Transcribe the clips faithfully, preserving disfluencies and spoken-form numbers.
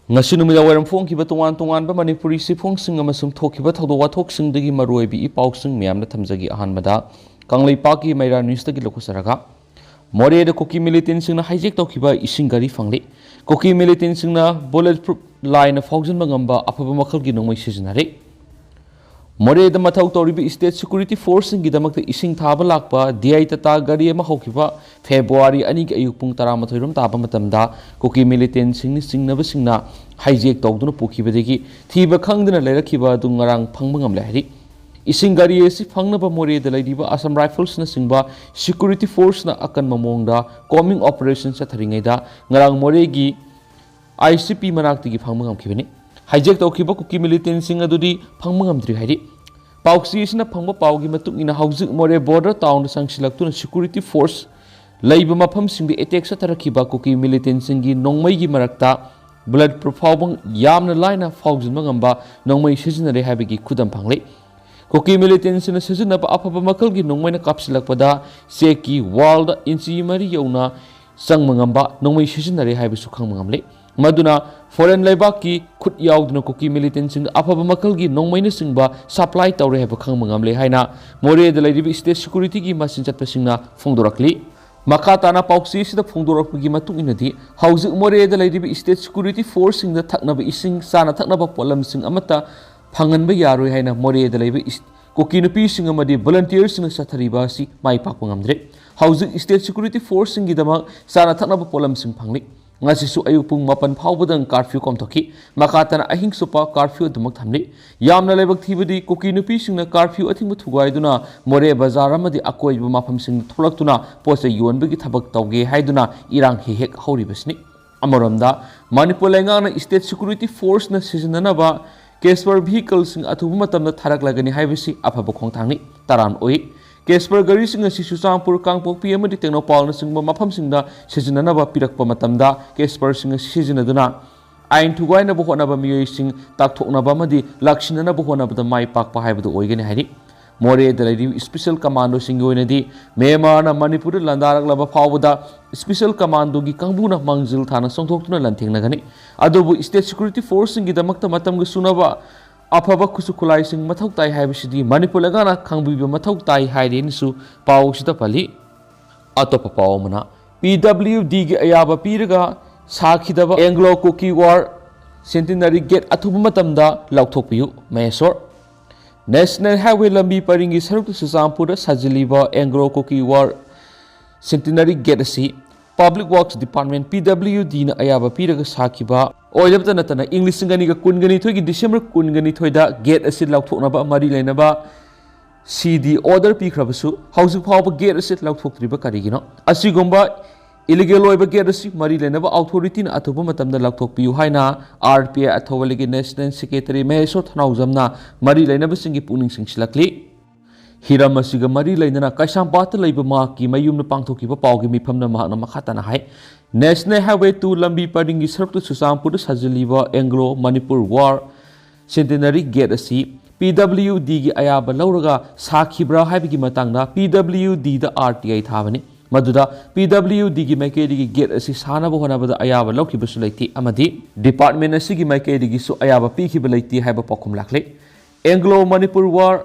ꯉꯁꯤ ꯅꯨꯃꯤꯗꯥꯡ ꯋꯥꯏꯔꯝ ꯐꯣꯡꯈꯤꯕ ꯇꯣꯉꯥꯟ ꯇꯣꯉꯥꯟꯕ ꯃꯅꯤꯄꯨꯔꯤ ꯁꯤꯐꯣꯡꯁꯤꯡ ꯑꯃꯁꯨꯡ ꯊꯣꯛꯈꯤꯕ ꯊꯧꯗꯣꯛ ꯋꯥꯊꯣꯛꯁꯤꯡꯗꯒꯤ ꯃꯔꯨꯑꯣꯏꯕ ꯏ ꯄꯥꯎꯁꯤꯡ ꯃꯌꯥꯝꯅ ꯊꯝꯖꯒꯦ꯫ ꯑꯍꯥꯟꯕꯗ ꯀꯪꯂꯩꯄꯥꯛꯀꯤ ꯃꯩꯔꯥ ꯅ꯭ꯌꯨꯁꯇꯒꯤ ꯂꯧꯈꯠꯆꯔꯒ, ꯃꯣꯔꯦꯗ ꯀꯨꯀꯤ ꯃꯤꯂꯤꯇꯦꯟꯁꯤꯡꯅ ꯍꯥꯏꯖꯦꯛ ꯇꯧꯈꯤꯕ ꯏꯁꯤꯡ ꯒꯥꯔꯤ ꯐꯪꯂꯦ꯫ ꯀꯨꯀꯤ ꯃꯤꯂꯤꯇꯦꯟꯁꯤꯡꯅ ꯕꯨꯂꯦꯠ ꯄ꯭ꯔꯨꯐ ꯂꯥꯏꯅ ꯐꯥꯎꯖꯤꯟꯕ ꯉꯝꯕ ꯑꯐꯕ ꯃꯈꯜꯒꯤ ꯅꯣꯡꯃꯩ ꯁꯤꯖꯤꯟꯅꯔꯦ꯫ ꯃꯣꯔꯦꯗ ꯃꯊꯧ ꯇꯧꯔꯤꯕ ꯏꯁꯇꯦꯠ ꯁꯦꯀ꯭ꯌꯨꯔꯤꯇꯤ ꯐꯣꯔꯁꯁꯤꯡꯒꯤꯗꯃꯛꯇ ꯏꯁꯤꯡ ꯊꯥꯕ ꯂꯥꯛꯄ ꯗꯤ ꯑꯥꯏ ꯇꯥꯇꯥ ꯒꯥꯔꯤ ꯑꯃ ꯍꯧꯈꯤꯕ ꯐꯦꯕ꯭ꯔꯨꯋꯥꯔꯤ ꯑꯅꯤꯒꯤ ꯑꯌꯨꯛ ꯄꯨꯡ ꯇꯔꯥꯃꯥꯊꯣꯏ ꯔꯣꯝ ꯇꯥꯕ ꯃꯇꯝꯗ ꯀꯨꯀꯤ ꯃꯤꯂꯤꯇꯦꯟꯁꯤꯡꯅ ꯆꯤꯡꯅꯕꯁꯤꯡꯅ ꯍꯥꯏꯖꯦꯛ ꯇꯧꯗꯨꯅ ꯄꯨꯈꯤꯕꯗꯒꯤ ꯊꯤꯕ ꯈꯪꯗꯅ ꯂꯩꯔꯛꯈꯤꯕ ꯑꯗꯨ ꯉꯔꯥꯡ ꯐꯪꯕ ꯉꯝꯂꯦ ꯍꯥꯏꯔꯤ꯫ ꯏꯁꯤꯡ ꯒꯥꯔꯤ ꯑꯁꯤ ꯐꯪꯅꯕ ꯃꯣꯔꯦꯗ ꯂꯩꯔꯤꯕ ꯑꯁꯥꯝ ꯔꯥꯏꯐꯜꯁꯅꯆꯤꯡꯕ ꯁꯦꯀ꯭ꯌꯨꯔꯤꯇꯤ ꯐꯣꯔꯁꯅ ꯑꯀꯟꯕ ꯃꯑꯣꯡꯗ ꯀꯣꯝꯕꯤꯡ ꯑꯣꯄꯔꯦꯁꯟ ꯆꯠꯊꯔꯤꯉꯩꯗ ꯉꯔꯥꯡ ꯃꯣꯔꯦꯒꯤ ꯑꯥꯏ ꯁꯤ ꯄꯤ ꯃꯅꯥꯛꯇꯒꯤ ꯐꯪꯕ ꯉꯝꯈꯤꯕꯅꯤ꯫ ꯍꯥꯏꯖꯦꯛ ꯇꯧꯈꯤꯕ ꯀꯨꯀꯤ ꯃꯤꯂꯤꯇꯦꯟꯁꯤꯡ ꯑꯗꯨꯗꯤ ꯐꯪꯕ ꯉꯝꯗ꯭ꯔꯤ ꯍꯥꯏꯔꯤ꯫ ꯄꯥꯎꯆꯦ ꯑꯁꯤꯅ ꯐꯪꯕ ꯄꯥꯎꯒꯤ ꯃꯇꯨꯡ ꯏꯟꯅ ꯍꯧꯖꯤꯛ ꯃꯣꯔꯦ ꯕꯣꯔꯗꯔ ꯇꯥꯎꯟꯗ ꯆꯪꯁꯤꯜꯂꯛꯇꯨꯅ ꯁꯦꯀ꯭ꯌꯨꯔꯤꯇꯤ ꯐꯣꯔꯁ ꯂꯩꯕ ꯃꯐꯝꯁꯤꯡꯗ ꯑꯦꯇꯦꯛ ꯆꯠꯊꯔꯛꯈꯤꯕ ꯀꯨꯀꯤ ꯃꯤꯂꯤꯇꯦꯟꯁꯤꯡꯒꯤ ꯅꯣꯡꯃꯩꯒꯤ ꯃꯔꯛꯇ ꯕꯨꯂꯦꯠ ꯄ꯭ꯔꯨꯐ ꯐꯥꯎꯕ ꯌꯥꯝꯅ ꯂꯥꯏꯅ ꯐꯥꯎꯖꯤꯟꯕ ꯉꯝꯕ ꯅꯣꯡꯃꯩ ꯁꯤꯖꯤꯟꯅꯔꯦ ꯍꯥꯏꯕꯒꯤ ꯈꯨꯗꯝ ꯐꯪꯂꯤ꯫ ꯀꯨꯀꯤ ꯃꯤꯂꯤꯇꯦꯟꯁꯤꯡꯅ ꯁꯤꯖꯤꯟꯅꯕ ꯑꯐꯕ ꯃꯈꯜꯒꯤ ꯅꯣꯡꯃꯩꯅ ꯀꯥꯞꯁꯤꯜꯂꯛꯄꯗ ꯆꯦꯛꯀꯤ ꯋꯥꯜꯗ ꯏꯟꯆꯤ ꯃꯔꯤ ꯌꯧꯅ ꯆꯪꯕ ꯉꯝꯕ ꯅꯣꯡꯃꯩ ꯁꯤꯖꯤꯟꯅꯔꯦ ꯍꯥꯏꯕꯁꯨ ꯈꯪꯕ ꯉꯝꯂꯤ꯫ ꯃꯗꯨꯅ ꯐꯣꯔꯦꯟ ꯂꯩꯕꯥꯛꯀꯤ ꯈꯨꯠ ꯌꯥꯎꯗꯅ ꯀꯨꯀꯤ ꯃꯤꯂꯤꯇꯦꯟꯁꯤꯡꯗ ꯑꯐꯕ ꯃꯈꯜꯒꯤ ꯅꯣꯡꯃꯩꯅꯆꯤꯡꯕ ꯁꯄ꯭ꯂꯥꯏ ꯇꯧꯔꯦ ꯍꯥꯏꯕ ꯈꯪꯕ ꯉꯝꯂꯦ ꯍꯥꯏꯅ ꯃꯣꯔꯦꯗ ꯂꯩꯔꯤꯕ ꯏꯁꯇꯦꯠ ꯁꯦꯀ꯭ꯌꯨꯔꯤꯇꯤꯒꯤ ꯃꯆꯤꯟ ꯆꯠꯄꯁꯤꯡꯅ ꯐꯣꯡꯗꯣꯔꯛꯂꯤ꯫ ꯃꯈꯥ ꯇꯥꯅ ꯄꯥꯎꯆꯦ ꯑꯁꯤꯗ ꯐꯣꯡꯗꯣꯔꯛꯄꯒꯤ ꯃꯇꯨꯡ ꯏꯟꯅꯗꯤ, ꯍꯧꯖꯤꯛ ꯃꯣꯔꯦꯗ ꯂꯩꯔꯤꯕ ꯏꯁꯇꯦꯠ ꯁꯦꯀ꯭ꯌꯨꯔꯤꯇꯤ ꯐꯣꯔꯁꯁꯤꯡꯗ ꯊꯛꯅꯕ ꯏꯁꯤꯡ, ꯆꯥꯅ ꯊꯛꯅꯕ ꯄꯣꯠꯂꯝꯁꯤꯡ ꯑꯃꯠꯇ ꯐꯪꯍꯟꯕ ꯌꯥꯔꯣꯏ ꯍꯥꯏꯅ ꯃꯣꯔꯦꯗ ꯂꯩꯕ ꯏꯁ-, ꯀꯨꯀꯤ ꯅꯨꯄꯤꯁꯤꯡ ꯑꯃꯗꯤ ꯚꯣꯂꯨꯟꯇꯤꯌꯔꯁꯤꯡꯅ ꯆꯠꯊꯔꯤꯕ ꯑꯁꯤ ꯃꯥꯏ ꯄꯥꯛꯄ ꯉꯝꯗ꯭ꯔꯦ꯫ ꯍꯧꯖꯤꯛ ꯏꯁꯇꯦꯠ ꯁꯦꯀ꯭ꯌꯨꯔꯤꯇꯤ ꯐꯣꯔꯁꯁꯤꯡꯒꯤꯗꯃꯛ ꯆꯥꯅ ꯊꯛꯅꯕ ꯄꯣꯠꯂꯝꯁꯤꯡ ꯐꯪꯂꯤ꯫ ꯉꯁꯤꯁꯨ ꯑꯌꯨꯛ ꯄꯨꯡ ꯃꯥꯄꯟ ꯐꯥꯎꯕꯗꯪ ꯀꯥꯔꯐ꯭ꯌꯨ ꯀꯣꯝꯊꯣꯛꯈꯤ꯫ ꯃꯈꯥ ꯇꯥꯅ ꯑꯍꯤꯡ ꯆꯨꯞꯄ ꯀꯥꯔꯐ꯭ꯌꯨ ꯑꯗꯨꯃꯛ ꯊꯝꯂꯤ꯫ ꯌꯥꯝꯅ ꯂꯥꯏꯕꯛ ꯊꯤꯕꯗꯤ, ꯀꯨꯀꯤ ꯅꯨꯄꯤꯁꯤꯡꯅ ꯀꯥꯔꯐ꯭ꯌꯨ ꯑꯊꯤꯡꯕ ꯊꯨꯒꯥꯏꯗꯨꯅ ꯃꯣꯔꯦ ꯕꯖꯥꯔ ꯑꯃꯗꯤ ꯑꯀꯣꯏꯕ ꯃꯐꯝꯁꯤꯡꯗ ꯊꯣꯛꯂꯛꯇꯨꯅ ꯄꯣꯠ ꯆꯩ ꯌꯣꯟꯕꯒꯤ ꯊꯕꯛ ꯇꯧꯒꯦ ꯍꯥꯏꯗꯨꯅ ꯏꯔꯥꯡ ꯍꯦꯛ ꯍꯦꯛ ꯍꯧꯔꯤꯕꯁꯤꯅꯤ꯫ ꯑꯃꯔꯣꯝꯗ, ꯃꯅꯤꯄꯨꯔ ꯂꯩꯉꯥꯛꯅ ꯏꯁꯇꯦꯠ ꯁꯦꯀ꯭ꯌꯨꯔꯤꯇꯤ ꯐꯣꯔꯁꯅ ꯁꯤꯖꯤꯟꯅꯅꯕ ꯀꯦꯁꯄꯔ ꯚꯤꯍꯤꯀꯜꯁꯤꯡ ꯑꯊꯨꯕ ꯃꯇꯝꯗ ꯊꯥꯔꯛꯂꯒꯅꯤ ꯍꯥꯏꯕꯁꯤ ꯑꯐꯕ ꯈꯣꯡꯊꯥꯡꯅꯤ꯫ ꯇꯔꯥꯝꯅ ꯑꯣꯛꯏ꯫ ꯀꯦꯁꯄꯔ ꯒꯥꯔꯤꯁꯤꯡ ꯑꯁꯤ ꯆꯨꯔꯆꯥꯟꯄꯨꯔ, ꯀꯥꯡꯄꯣꯛꯄꯤ ꯑꯃꯗꯤ ꯇꯦꯡꯅꯧꯄꯜꯅꯆꯤꯡꯕ ꯃꯐꯝꯁꯤꯡꯗ ꯁꯤꯖꯤꯟꯅꯅꯕ ꯄꯤꯔꯛꯄ ꯃꯇꯝꯗ, ꯀꯦꯁꯄꯔꯁꯤꯡ ꯑꯁꯤ ꯁꯤꯖꯤꯟꯅꯗꯨꯅ ꯑꯥꯏꯟ ꯊꯨꯒꯥꯏꯅꯕ ꯍꯣꯠꯅꯕ ꯃꯤꯑꯣꯏꯁꯤꯡ ꯇꯥꯛꯊꯣꯛꯅꯕ ꯑꯃꯗꯤ ꯂꯥꯛꯁꯤꯟꯅꯅꯕ ꯍꯣꯠꯅꯕꯗ ꯃꯥꯏ ꯄꯥꯛꯄ ꯍꯥꯏꯕꯗꯨ ꯑꯣꯏꯒꯅꯤ ꯍꯥꯏꯔꯤ꯫ ꯃꯣꯔꯦꯗ ꯂꯩꯔꯤꯕ ꯏꯁꯄꯤꯁꯦꯜ ꯀꯃꯥꯟꯗꯣꯁꯤꯡꯒꯤ ꯑꯣꯏꯅꯗꯤ ꯃ꯭ꯌꯥꯟꯃꯥꯔꯅ ꯃꯅꯤꯄꯨꯔꯗ ꯂꯥꯟꯗꯥꯔꯛꯂꯕ ꯐꯥꯎꯕꯗ ꯏꯁꯄꯤꯁꯦꯜ ꯀꯃꯥꯟꯗꯣꯒꯤ ꯀꯥꯡꯕꯨꯅ ꯃꯥꯡꯖꯤꯜ ꯊꯥꯅ ꯆꯣꯡꯊꯣꯛꯇꯨꯅ ꯂꯥꯟꯊꯦꯡꯅꯒꯅꯤ꯫ ꯑꯗꯨꯕꯨ ꯏꯁꯇꯦꯠ ꯁꯦꯀ꯭ꯌꯨꯔꯤꯇꯤ ꯐꯣꯔꯁꯁꯤꯡꯒꯤꯗꯃꯛꯇ ꯃꯇꯝꯒ ꯆꯨꯅꯕ ꯑꯐꯕ ꯈꯨꯠꯁꯨ ꯈꯨꯠꯂꯥꯏꯁꯤꯡ ꯃꯊꯧ ꯇꯥꯏ ꯍꯥꯏꯕꯁꯤꯗꯤ ꯃꯅꯤꯄꯨꯔ ꯂꯩꯉꯥꯛꯅ ꯈꯪꯕꯤꯕ ꯃꯊꯧ ꯇꯥꯏ ꯍꯥꯏꯔꯦꯅꯁꯨ ꯄꯥꯎ ꯑꯁꯤꯗ ꯄꯜꯂꯤ꯫ ꯑꯇꯣꯞꯄ ꯄꯥꯎ ꯑꯃꯅ, ꯄꯤ ꯗꯕ꯭ꯂꯤꯌꯨ ꯗꯤꯒꯤ ꯑꯌꯥꯕ ꯄꯤꯔꯒ ꯁꯥꯈꯤꯗꯕ ꯑꯦꯡꯒ꯭ꯂꯣ ꯀꯨꯀꯤ ꯋꯥꯔ ꯁꯦꯟꯇꯤꯅꯔꯤ ꯒꯦꯠ ꯑꯊꯨꯕ ꯃꯇꯝꯗ ꯂꯥꯎꯊꯣꯛꯄꯤꯌꯨ, ꯃꯍꯦꯁꯣꯔ꯫ ꯅꯦꯁꯅꯦꯜ ꯍꯥꯏꯋꯦ ꯂꯝꯕꯤ ꯄꯔꯤꯡꯒꯤ ꯁꯔꯨꯛꯇ ꯆꯨꯔꯆꯥꯟꯄꯨꯔꯗ ꯁꯥꯖꯤꯜꯂꯤꯕ ꯑꯦꯡꯒ꯭ꯂꯣ ꯀꯨꯀꯤ ꯋꯥꯔ ꯁꯦꯟꯇꯤꯅꯔꯤ ꯒꯦꯠ ꯑꯁꯤ ꯄꯕ꯭ꯂꯤꯛ ꯋꯥꯔꯛꯁ ꯗꯤꯄꯥꯔꯠꯃꯦꯟ, ꯄꯤ ꯗꯕ꯭ꯂꯤꯌꯨ ꯗꯤꯅ ꯑꯌꯥꯕ ꯄꯤꯔꯒ ꯁꯥꯈꯤꯕ ꯑꯣꯏꯗꯕꯇ ꯅꯠꯇꯅ ꯏꯪ ꯂꯤꯁꯤꯡ ꯑꯅꯤꯒ ꯀꯨꯟꯒ ꯅꯤꯊꯣꯏꯒꯤ ꯗꯤꯁꯦꯝꯕꯔ ꯀꯨꯟꯒ ꯅꯤꯊꯣꯏꯗ ꯒꯦꯠ ꯑꯁꯤ ꯂꯥꯎꯊꯣꯛꯅꯕ ꯃꯔꯤ ꯂꯩꯅꯕ ꯁꯤ ꯗꯤ ꯑꯣꯔꯗꯔ ꯄꯤꯈ꯭ꯔꯕꯁꯨ ꯍꯧꯖꯤꯛ ꯐꯥꯎꯕ ꯒꯦꯠ ꯑꯁꯤ ꯂꯥꯎꯊꯣꯛꯇ꯭ꯔꯤꯕ ꯀꯔꯤꯒꯤꯅꯣ? ꯑꯁꯤꯒꯨꯝꯕ ꯏꯂꯤꯒꯦꯜ ꯑꯣꯏꯕ ꯒꯦꯠ ꯑꯁꯤ ꯃꯔꯤ ꯂꯩꯅꯕ ꯑꯣꯊꯣꯔꯤꯇꯤꯅ ꯑꯊꯨꯕ ꯃꯇꯝꯗ ꯂꯥꯎꯊꯣꯛꯄꯤꯌꯨ ꯍꯥꯏꯅ ꯑꯥꯔ ꯄꯤ ꯑꯥꯏ ꯑꯊꯧꯕ ꯂꯩꯒꯤ ꯅꯦꯁꯅꯦꯜ ꯁꯦꯀ꯭ꯔꯦꯇꯔꯤ ꯃꯍꯦꯁꯣꯔ ꯊꯅꯥꯎꯖꯝꯅ ꯃꯔꯤ ꯂꯩꯅꯕꯁꯤꯡꯒꯤ ꯄꯨꯛꯅꯤꯡ ꯆꯤꯡꯁꯤꯜꯂꯛꯂꯤ꯫ ꯍꯤꯔꯝ ꯑꯁꯤꯒ ꯃꯔꯤ ꯂꯩꯅꯅ ꯀꯩꯁꯥꯝꯄꯥꯠꯇ ꯂꯩꯕ ꯃꯍꯥꯛꯀꯤ ꯃꯌꯨꯝꯗ ꯄꯥꯡꯊꯣꯛꯈꯤꯕ ꯄꯥꯎꯒꯤ ꯃꯤꯐꯝꯗ ꯃꯍꯥꯛꯅ ꯃꯈꯥ ꯇꯥꯅ ꯍꯥꯏ, ꯅꯦꯁꯅꯦꯜ ꯍꯥꯏꯋꯦ ꯇꯨ ꯂꯝꯕꯤ ꯄꯔꯤꯡꯒꯤ ꯁꯔꯨꯛꯇ ꯆꯨꯔꯆꯥꯟꯄꯨꯔꯗ ꯁꯥꯖꯤꯜꯂꯤꯕ Anglo Manipur war centenary gate ꯑꯁꯤ ꯄꯤ ꯗꯕ꯭ꯂꯤꯌꯨ ꯗꯤꯒꯤ ꯑꯌꯥꯕ ꯂꯧꯔꯒ ꯁꯥꯈꯤꯕ꯭ꯔꯥ ꯍꯥꯏꯕꯒꯤ ꯃꯇꯥꯡꯗ ꯄꯤ ꯗꯕ꯭ꯂꯤꯌꯨ ꯗꯤꯗ ꯑꯥꯔ ꯇꯤ ꯑꯥꯏ ꯊꯥꯕꯅꯤ꯫ ꯃꯗꯨꯗ ꯄꯤ ꯗꯕ꯭ꯂꯤꯌꯨ ꯗꯤꯒꯤ ꯃꯥꯏꯀꯩꯗꯒꯤ ꯒꯦꯠ ꯑꯁꯤ ꯁꯥꯅꯕ ꯍꯣꯠꯅꯕꯗ ꯑꯌꯥꯕ ꯂꯧꯈꯤꯕꯁꯨ ꯂꯩꯇꯦ ꯑꯃꯗꯤ ꯗꯤꯄꯥꯔꯠꯃꯦꯟ ꯑꯁꯤꯒꯤ ꯃꯥꯏꯀꯩꯗꯒꯤꯁꯨ ꯑꯌꯥꯕ ꯄꯤꯈꯤꯕ ꯂꯩꯇꯦ ꯍꯥꯏꯕ ꯄꯥꯎꯈꯨꯝ ꯂꯥꯛꯂꯤ꯫ Anglo Manipur war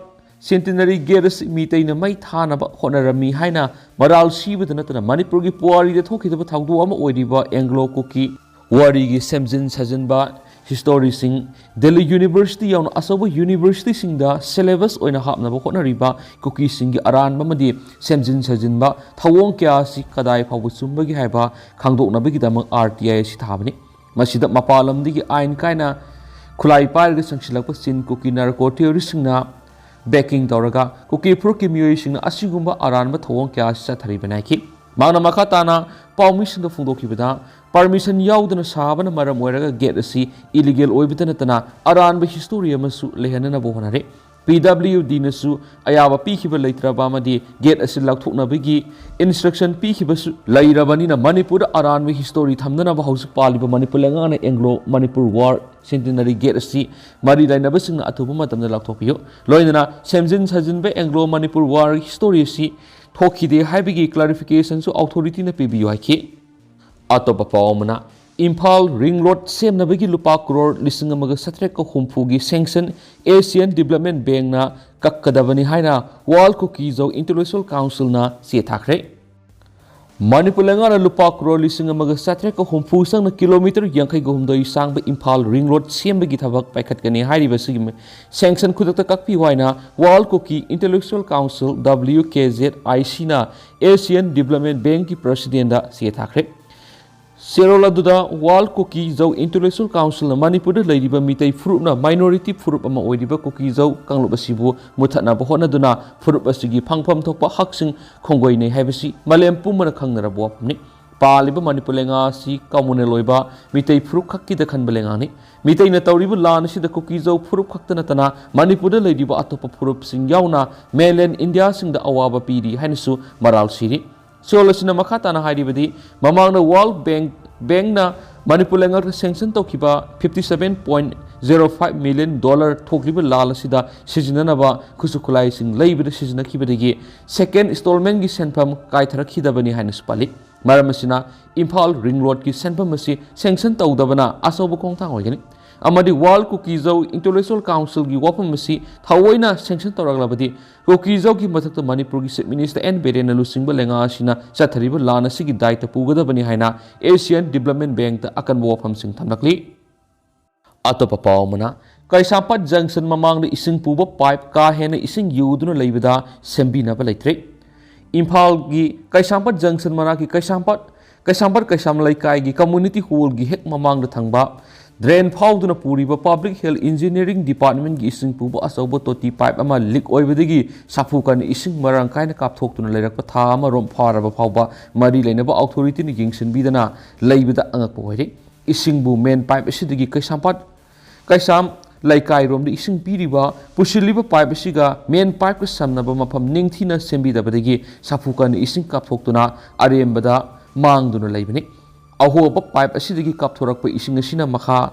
centenary gate ꯑꯁꯤ ꯃꯤꯇꯩꯅ ꯃꯩ ꯊꯥꯅꯕ ꯍꯣꯠꯅꯔꯝꯃꯤ ꯍꯥꯏꯅ ꯃꯔꯥꯜ ꯁꯤꯕꯗ ꯅꯠꯇꯅ ꯃꯅꯤꯄꯨꯔꯒꯤ ꯄꯨꯋꯥꯔꯤꯗ ꯊꯣꯛꯈꯤꯗꯕ ꯊꯧꯗꯣꯛ ꯑꯃ ꯑꯣꯏꯔꯤꯕ ꯑꯦꯡꯒ꯭ꯂꯣ ꯀꯨꯀꯤ ꯋꯥꯔꯤꯒꯤ ꯁꯦꯝꯖꯤꯟ ꯁꯥꯖꯤꯟꯕ ꯍꯤꯁꯇꯣꯔꯤꯁꯤꯡ, ꯗꯦꯜꯂꯤ ꯌꯨꯅꯤꯚꯔꯁꯤꯇꯤ ꯌꯥꯎꯅ ꯑꯆꯧꯕ ꯌꯨꯅꯤꯚꯔꯁꯤꯇꯤꯁꯤꯡꯗ ꯁꯦꯂꯦꯕꯁ ꯑꯣꯏꯅ ꯍꯥꯞꯅꯕ ꯍꯣꯠꯅꯔꯤꯕ ꯀꯨꯀꯤꯁꯤꯡꯒꯤ ꯑꯔꯥꯟꯕ ꯑꯃꯗꯤ ꯁꯦꯝꯖꯤꯟ ꯁꯥꯖꯤꯟꯕ ꯊꯧꯑꯣꯡ ꯀꯌꯥ ꯑꯁꯤ ꯀꯗꯥꯏ ꯐꯥꯎꯕ ꯆꯨꯝꯕꯒꯦ ꯍꯥꯏꯕ ꯈꯪꯗꯣꯛꯅꯕꯒꯤꯗꯃꯛ ꯑꯥꯔ ꯇꯤ ꯑꯥꯏ ꯑꯁꯤ ꯊꯥꯕꯅꯤ꯫ ꯃꯁꯤꯗ ꯃꯄꯥꯟ ꯂꯝꯗꯒꯤ ꯑꯥꯏꯟ ꯀꯥꯏꯅ ꯈꯨꯠꯂꯥꯏ ꯄꯥꯏꯔꯒ ꯆꯪꯁꯤꯜꯂꯛꯄ ꯆꯤꯟ ꯀꯨꯀꯤ ꯅꯥꯔꯀꯣ ꯇꯦꯔꯣꯔꯤꯁꯁꯤꯡꯅ ꯕꯦꯀꯤꯡ ꯇꯧꯔꯒ ꯀꯨꯀꯤ ꯐꯨꯔꯨꯞꯀꯤ ꯃꯤꯑꯣꯏꯁꯤꯡꯅ ꯑꯁꯤꯒꯨꯝꯕ ꯑꯔꯥꯟꯕ ꯊꯧꯑꯣꯡ ꯀꯌꯥ ꯑꯁꯤ ꯆꯠꯊꯔꯤꯕꯅꯤ ꯍꯥꯏꯈꯤ꯫ ꯃꯍꯥꯛꯅ ꯃꯈꯥ ꯇꯥꯅ ꯄꯥꯎꯃꯤꯁꯤꯡꯗ ꯐꯣꯡꯗꯣꯛꯈꯤꯕꯗ, ꯄꯔꯃꯤꯁꯟ ꯌꯥꯎꯗꯅ ꯁꯥꯕꯅ ꯃꯔꯝ ꯑꯣꯏꯔꯒ ꯒꯦꯠ ꯑꯁꯤ ꯏꯂꯤꯒꯦꯜ ꯑꯣꯏꯕꯇ ꯅꯠꯇꯅ ꯑꯔꯥꯟꯕ ꯍꯤꯁꯇꯣꯔꯤ ꯑꯃꯁꯨ ꯂꯩꯍꯟꯅꯅꯕ ꯍꯣꯠꯅꯔꯤ꯫ ꯄꯤ ꯗꯕ꯭ꯂꯤꯌꯨ ꯗꯤꯅꯁꯨ ꯑꯌꯥꯕ ꯄꯤꯈꯤꯕ ꯂꯩꯇ꯭ꯔꯕ ꯑꯃꯗꯤ ꯒꯦꯠ ꯑꯁꯤ ꯂꯥꯎꯊꯣꯛꯅꯕꯒꯤ ꯏꯟꯁꯇ꯭ꯔꯛꯁꯟ ꯄꯤꯈꯤꯕꯁꯨ ꯂꯩꯔꯕꯅꯤꯅ, ꯃꯅꯤꯄꯨꯔꯗ ꯑꯔꯥꯟꯕ ꯍꯤꯁꯇꯣꯔꯤ ꯊꯝꯅꯅꯕ ꯍꯧꯖꯤꯛ ꯄꯥꯜꯂꯤꯕ ꯃꯅꯤꯄꯨꯔ ꯂꯩꯉꯥꯛꯅ Anglo Manipur war centenary gate ꯑꯁꯤ ꯃꯔꯤ ꯂꯩꯅꯕꯁꯤꯡꯅ ꯑꯊꯨꯕ ꯃꯇꯝꯗ ꯂꯥꯎꯊꯣꯛꯄꯤꯌꯨ꯫ ꯂꯣꯏꯅꯅ ꯁꯦꯝꯖꯤꯟ ꯁꯥꯖꯤꯟꯕ ꯑꯦꯡꯒ꯭ꯂꯣ ꯃꯅꯤꯄꯨꯔ ꯋꯥꯔ ꯍꯤꯁꯇꯣꯔꯤ ꯑꯁꯤ ꯊꯣꯛꯈꯤꯗꯦ ꯍꯥꯏꯕꯒꯤ ꯀ꯭ꯂꯥꯔꯤꯐꯤꯀꯦꯁꯟꯁꯨ ꯑꯣꯊꯣꯔꯤꯇꯤꯅ ꯄꯤꯕꯤꯌꯨ ꯍꯥꯏꯈꯤ꯫ ꯑꯇꯣꯞꯄ ꯄꯥꯎ ꯑꯃꯅ, ꯏꯝꯐꯥꯜ ꯔꯤꯡ ꯔꯣꯗ ꯁꯦꯝꯅꯕꯒꯤ ꯂꯨꯄꯥ ꯀ꯭ꯔꯣꯔ ꯂꯤꯁꯤꯡ ꯑꯃꯒ ꯆꯥꯇ꯭ꯔꯦꯠꯀ ꯍꯨꯝꯐꯨꯒꯤ ꯁꯦꯡꯁꯟ ꯑꯦꯁꯤꯌꯥꯟ ꯗꯤꯕꯂꯞꯃꯦꯟ ꯕꯦꯡꯛꯅ ꯀꯛꯀꯗꯕꯅꯤ ꯍꯥꯏꯅ ꯋꯥꯔꯜ ꯀꯨꯀꯤꯖꯧ ꯏꯟꯇꯦꯂꯦꯛꯆꯨꯋꯦꯜ ꯀꯥꯎꯟꯁꯤꯜꯅ ꯆꯦ ꯊꯥꯈ꯭ꯔꯦ꯫ ꯃꯅꯤꯄꯨꯔ ꯂꯩꯉꯥꯛꯅ ꯂꯨꯄꯥ ꯀ꯭ꯔꯣꯔ ꯂꯤꯁꯤꯡ ꯑꯃꯒ ꯆꯥꯇ꯭ꯔꯦꯠꯀ ꯍꯨꯝꯐꯨ ꯆꯪꯅ ꯀꯤꯂꯣꯃꯤꯇꯔ ꯌꯥꯡꯈꯩꯒ ꯍꯨꯝꯗꯣꯏ ꯁꯥꯡꯕ ꯏꯝꯐꯥꯜ ꯔꯤꯡ ꯔꯣꯗ ꯁꯦꯝꯕꯒꯤ ꯊꯕꯛ ꯄꯥꯏꯈꯠꯀꯅꯤ ꯍꯥꯏꯔꯤꯕꯁꯤꯒꯤ ꯁꯦꯡꯁꯟ ꯈꯨꯗꯛꯇ ꯀꯛꯄꯤꯌꯨ ꯍꯥꯏꯅ ꯋꯥꯔꯜ ꯀꯨꯀꯤ ꯏꯟꯇꯦꯂꯦꯛꯆꯨꯋꯦꯜ ꯀꯥꯎꯟꯁꯤꯜ, ꯗꯕ꯭ꯂꯤꯌꯨ ꯀꯦ ꯖꯦꯗ ꯑꯥꯏ ꯁꯤꯅ ꯑꯦꯁꯤꯌꯥꯟ ꯗꯤꯕꯂꯞꯃꯦꯟ ꯕꯦꯡꯛꯀꯤ ꯄ꯭ꯔꯁꯤꯗꯦꯟꯗ ꯆꯦ ꯊꯥꯈ꯭ꯔꯦ꯫ ꯆꯦꯔꯣꯜ ꯑꯗꯨꯗ ꯋꯥꯔꯜ ꯀꯨꯀꯤꯖꯧ ꯏꯟꯇꯦꯂꯦꯛꯆꯨꯋꯦꯜ ꯀꯥꯎꯟꯁꯤꯜꯅ ꯃꯅꯤꯄꯨꯔꯗ ꯂꯩꯔꯤꯕ ꯃꯤꯇꯩ ꯐꯨꯔꯨꯞꯅ ꯃꯥꯏꯅꯣꯔꯤꯇꯤ ꯐꯨꯔꯨꯞ ꯑꯃ ꯑꯣꯏꯔꯤꯕ ꯀꯨꯀꯤꯖꯧ ꯀꯥꯡꯂꯨꯞ ꯑꯁꯤꯕꯨ ꯃꯨꯊꯠꯅꯕ ꯍꯣꯠꯅꯗꯨꯅ ꯐꯨꯔꯨꯞ ꯑꯁꯤꯒꯤ ꯐꯪꯐꯝ ꯊꯣꯛꯄ ꯍꯛꯁꯤꯡ ꯈꯣꯡꯒꯣꯏꯅꯩ ꯍꯥꯏꯕꯁꯤ ꯃꯥꯂꯦꯝ ꯄꯨꯝꯕꯅ ꯈꯪꯅꯔꯕ ꯋꯥꯐꯝꯅꯤ꯫ ꯄꯥꯜꯂꯤꯕ ꯃꯅꯤꯄꯨꯔ ꯂꯩꯉꯥꯛ ꯑꯁꯤ ꯀꯃꯨꯅꯦꯜ ꯑꯣꯏꯕ ꯃꯤꯇꯩ ꯐꯨꯔꯨꯞ ꯈꯛꯀꯤꯗ ꯈꯟꯕ ꯂꯩꯉꯥꯛꯅꯤ꯫ ꯃꯤꯇꯩꯅ ꯇꯧꯔꯤꯕ ꯂꯥꯟ ꯑꯁꯤꯗ ꯀꯨꯀꯤꯖꯧ ꯐꯨꯔꯨꯞ ꯈꯛꯇ ꯅꯠꯇꯅ ꯃꯅꯤꯄꯨꯔꯗ ꯂꯩꯔꯤꯕ ꯑꯇꯣꯞꯄ ꯐꯨꯔꯨꯞꯁꯤꯡ ꯌꯥꯎꯅ ꯃꯦꯟꯂꯦꯟ ꯏꯟꯗꯤꯌꯥꯁꯤꯡꯗ ꯑꯋꯥꯕ ꯄꯤꯔꯤ ꯍꯥꯏꯅꯁꯨ ꯃꯔꯥꯜ ꯁꯤꯔꯤ꯫ ꯆꯦꯔꯣꯜ ꯑꯁꯤꯅ ꯃꯈꯥ ꯇꯥꯅ ꯍꯥꯏꯔꯤꯕꯗꯤ, ꯃꯃꯥꯡꯗ ꯋꯥꯔꯜ ꯕꯦꯡꯛ, ꯕꯦꯡꯛꯅ ꯃꯅꯤꯄꯨꯔ ꯂꯩꯉꯥꯛꯇ ꯁꯦꯡꯁꯟ ꯇꯧꯈꯤꯕ fifty seven point zero five million dollar ꯊꯣꯛꯂꯤꯕ ꯂꯥꯟ ꯑꯁꯤꯗ ꯁꯤꯖꯤꯟꯅꯅꯕ ꯈꯨꯠꯁꯨ ꯈꯨꯠꯂꯥꯏꯁꯤꯡ ꯂꯩꯕꯗ ꯁꯤꯖꯤꯟꯅꯈꯤꯕꯗꯒꯤ ꯁꯦꯀꯦꯟ ꯏꯟꯁꯇꯣꯜꯃꯦꯟꯒꯤ ꯁꯦꯟꯐꯝ ꯀꯥꯏꯊꯔꯛꯈꯤꯗꯕꯅꯤ ꯍꯥꯏꯅꯁꯨ ꯄꯜꯂꯤ꯫ ꯃꯔꯝ ꯑꯁꯤꯅ ꯏꯝꯐꯥꯜ ꯔꯤꯡ ꯔꯣꯗꯀꯤ ꯁꯦꯟꯐꯝ ꯑꯁꯤ ꯁꯦꯡꯁꯟ ꯇꯧꯗꯕꯅ ꯑꯆꯧꯕ ꯈꯣꯡꯊꯥꯡ ꯑꯣꯏꯒꯅꯤ꯫ ꯑꯃꯗꯤ ꯋꯥꯔꯜ ꯀꯨꯀꯤꯖꯧ ꯏꯟꯇꯦꯂꯦꯛꯆꯨꯋꯦꯜ ꯀꯥꯎꯟꯁꯤꯜꯒꯤ ꯋꯥꯐꯝ ꯑꯁꯤ ꯊꯑꯣꯏꯅ ꯁꯦꯡꯁꯟ ꯇꯧꯔꯛꯂꯕꯗꯤ ꯀꯨꯀꯤꯖꯧꯒꯤ ꯃꯊꯛꯇ ꯃꯅꯤꯄꯨꯔꯒꯤ ꯆꯤꯐ ꯃꯤꯅꯤꯁꯇꯔ ꯑꯦꯟ ꯕꯤꯔꯦꯟꯅ ꯂꯨꯆꯤꯡꯕ ꯂꯩꯉꯥꯛ ꯑꯁꯤꯅ ꯆꯠꯊꯔꯤꯕ ꯂꯥꯟ ꯑꯁꯤꯒꯤ ꯗꯥꯏꯇ ꯄꯨꯒꯗꯕꯅꯤ ꯍꯥꯏꯅ ꯑꯦꯁꯤꯌꯥꯟ ꯗꯤꯕꯂꯞꯃꯦꯟ ꯕꯦꯡꯛꯇ ꯑꯀꯟꯕ ꯋꯥꯐꯝꯁꯤꯡ ꯊꯝꯂꯛꯂꯤ꯫ ꯑꯇꯣꯞꯄ ꯄꯥꯎ ꯑꯃꯅ, ꯀꯩꯁꯥꯝꯄꯥꯠ ꯖꯪꯁꯟ ꯃꯃꯥꯡꯗ ꯏꯁꯤꯡ ꯄꯨꯕ ꯄꯥꯏꯞ ꯀꯥ ꯍꯦꯟꯅ ꯏꯁꯤꯡ ꯌꯨꯗꯨꯅ ꯂꯩꯕꯗ ꯁꯦꯝꯕꯤꯅꯕ ꯂꯩꯇ꯭ꯔꯦ꯫ ꯏꯝꯐꯥꯜꯒꯤ ꯀꯩꯁꯥꯝꯄꯥꯠ ꯖꯪꯁꯟ ꯃꯅꯥꯛꯀꯤ ꯀꯩꯁꯥꯝꯄꯥꯠ, ꯀꯩꯁꯥꯝꯄꯥꯠ ꯀꯩꯁꯥꯝ ꯂꯩꯀꯥꯏꯒꯤ ꯀꯝꯃꯨꯅꯤꯇꯤ ꯍꯣꯜꯒꯤ ꯍꯦꯛ ꯃꯃꯥꯡꯗ ꯊꯝꯕ ꯗ꯭ꯔꯦꯟ ꯐꯥꯎꯗꯨꯅ ꯄꯨꯔꯤꯕ ꯄꯕ꯭ꯂꯤꯛ ꯍꯦꯜꯊ ꯏꯟꯖꯤꯅꯤꯌꯔꯤꯡ ꯗꯤꯄꯥꯔꯠꯃꯦꯟꯒꯤ ꯏꯁꯤꯡ ꯄꯨꯕ ꯑꯆꯧꯕ ꯇꯣꯇꯤ ꯄꯥꯏꯞ ꯑꯃ ꯂꯤꯛ ꯑꯣꯏꯕꯗꯒꯤ ꯁꯥꯐꯨ ꯀꯟꯅ ꯏꯁꯤꯡ ꯃꯔꯥꯡ ꯀꯥꯏꯅ ꯀꯥꯞꯊꯣꯛꯇꯨꯅ ꯂꯩꯔꯛꯄ ꯊꯥ ꯑꯃꯔꯣꯝ ꯐꯥꯔꯕ ꯐꯥꯎꯕ ꯃꯔꯤ ꯂꯩꯅꯕ ꯑꯣꯊꯣꯔꯤꯇꯤꯅ ꯌꯦꯡꯁꯤꯟꯕꯤꯗꯅ ꯂꯩꯕꯗ ꯑꯉꯛꯄ ꯑꯣꯏꯔꯦ꯫ ꯏꯁꯤꯡꯕꯨ ꯃꯦꯟ ꯄꯥꯏꯞ ꯑꯁꯤꯗꯒꯤ ꯀꯩꯁꯥꯝꯄꯥꯠ, ꯀꯩꯁꯥꯝ ꯂꯩꯀꯥꯏꯔꯣꯝꯗ ꯏꯁꯤꯡ ꯄꯤꯔꯤꯕ, ꯄꯨꯁꯤꯜꯂꯤꯕ ꯄꯥꯏꯞ ꯑꯁꯤꯒ ꯃꯦꯟ ꯄꯥꯏꯞꯀ ꯁꯝꯅꯕ ꯃꯐꯝ ꯅꯤꯡꯊꯤꯅ ꯁꯦꯝꯕꯤꯗꯕꯗꯒꯤ ꯁꯥꯐꯨ ꯀꯟꯅ ꯏꯁꯤꯡ ꯀꯥꯞꯊꯣꯛꯇꯨꯅ ꯑꯔꯦꯝꯕꯗ ꯃꯥꯡꯗꯨꯅ ꯂꯩꯕꯅꯤ꯫ ꯑꯍꯣꯕ ꯄꯥꯏꯞ ꯑꯁꯤꯗꯒꯤ ꯀꯥꯞꯊꯣꯔꯛꯄ ꯏꯁꯤꯡ ꯑꯁꯤꯅ ꯃꯈꯥ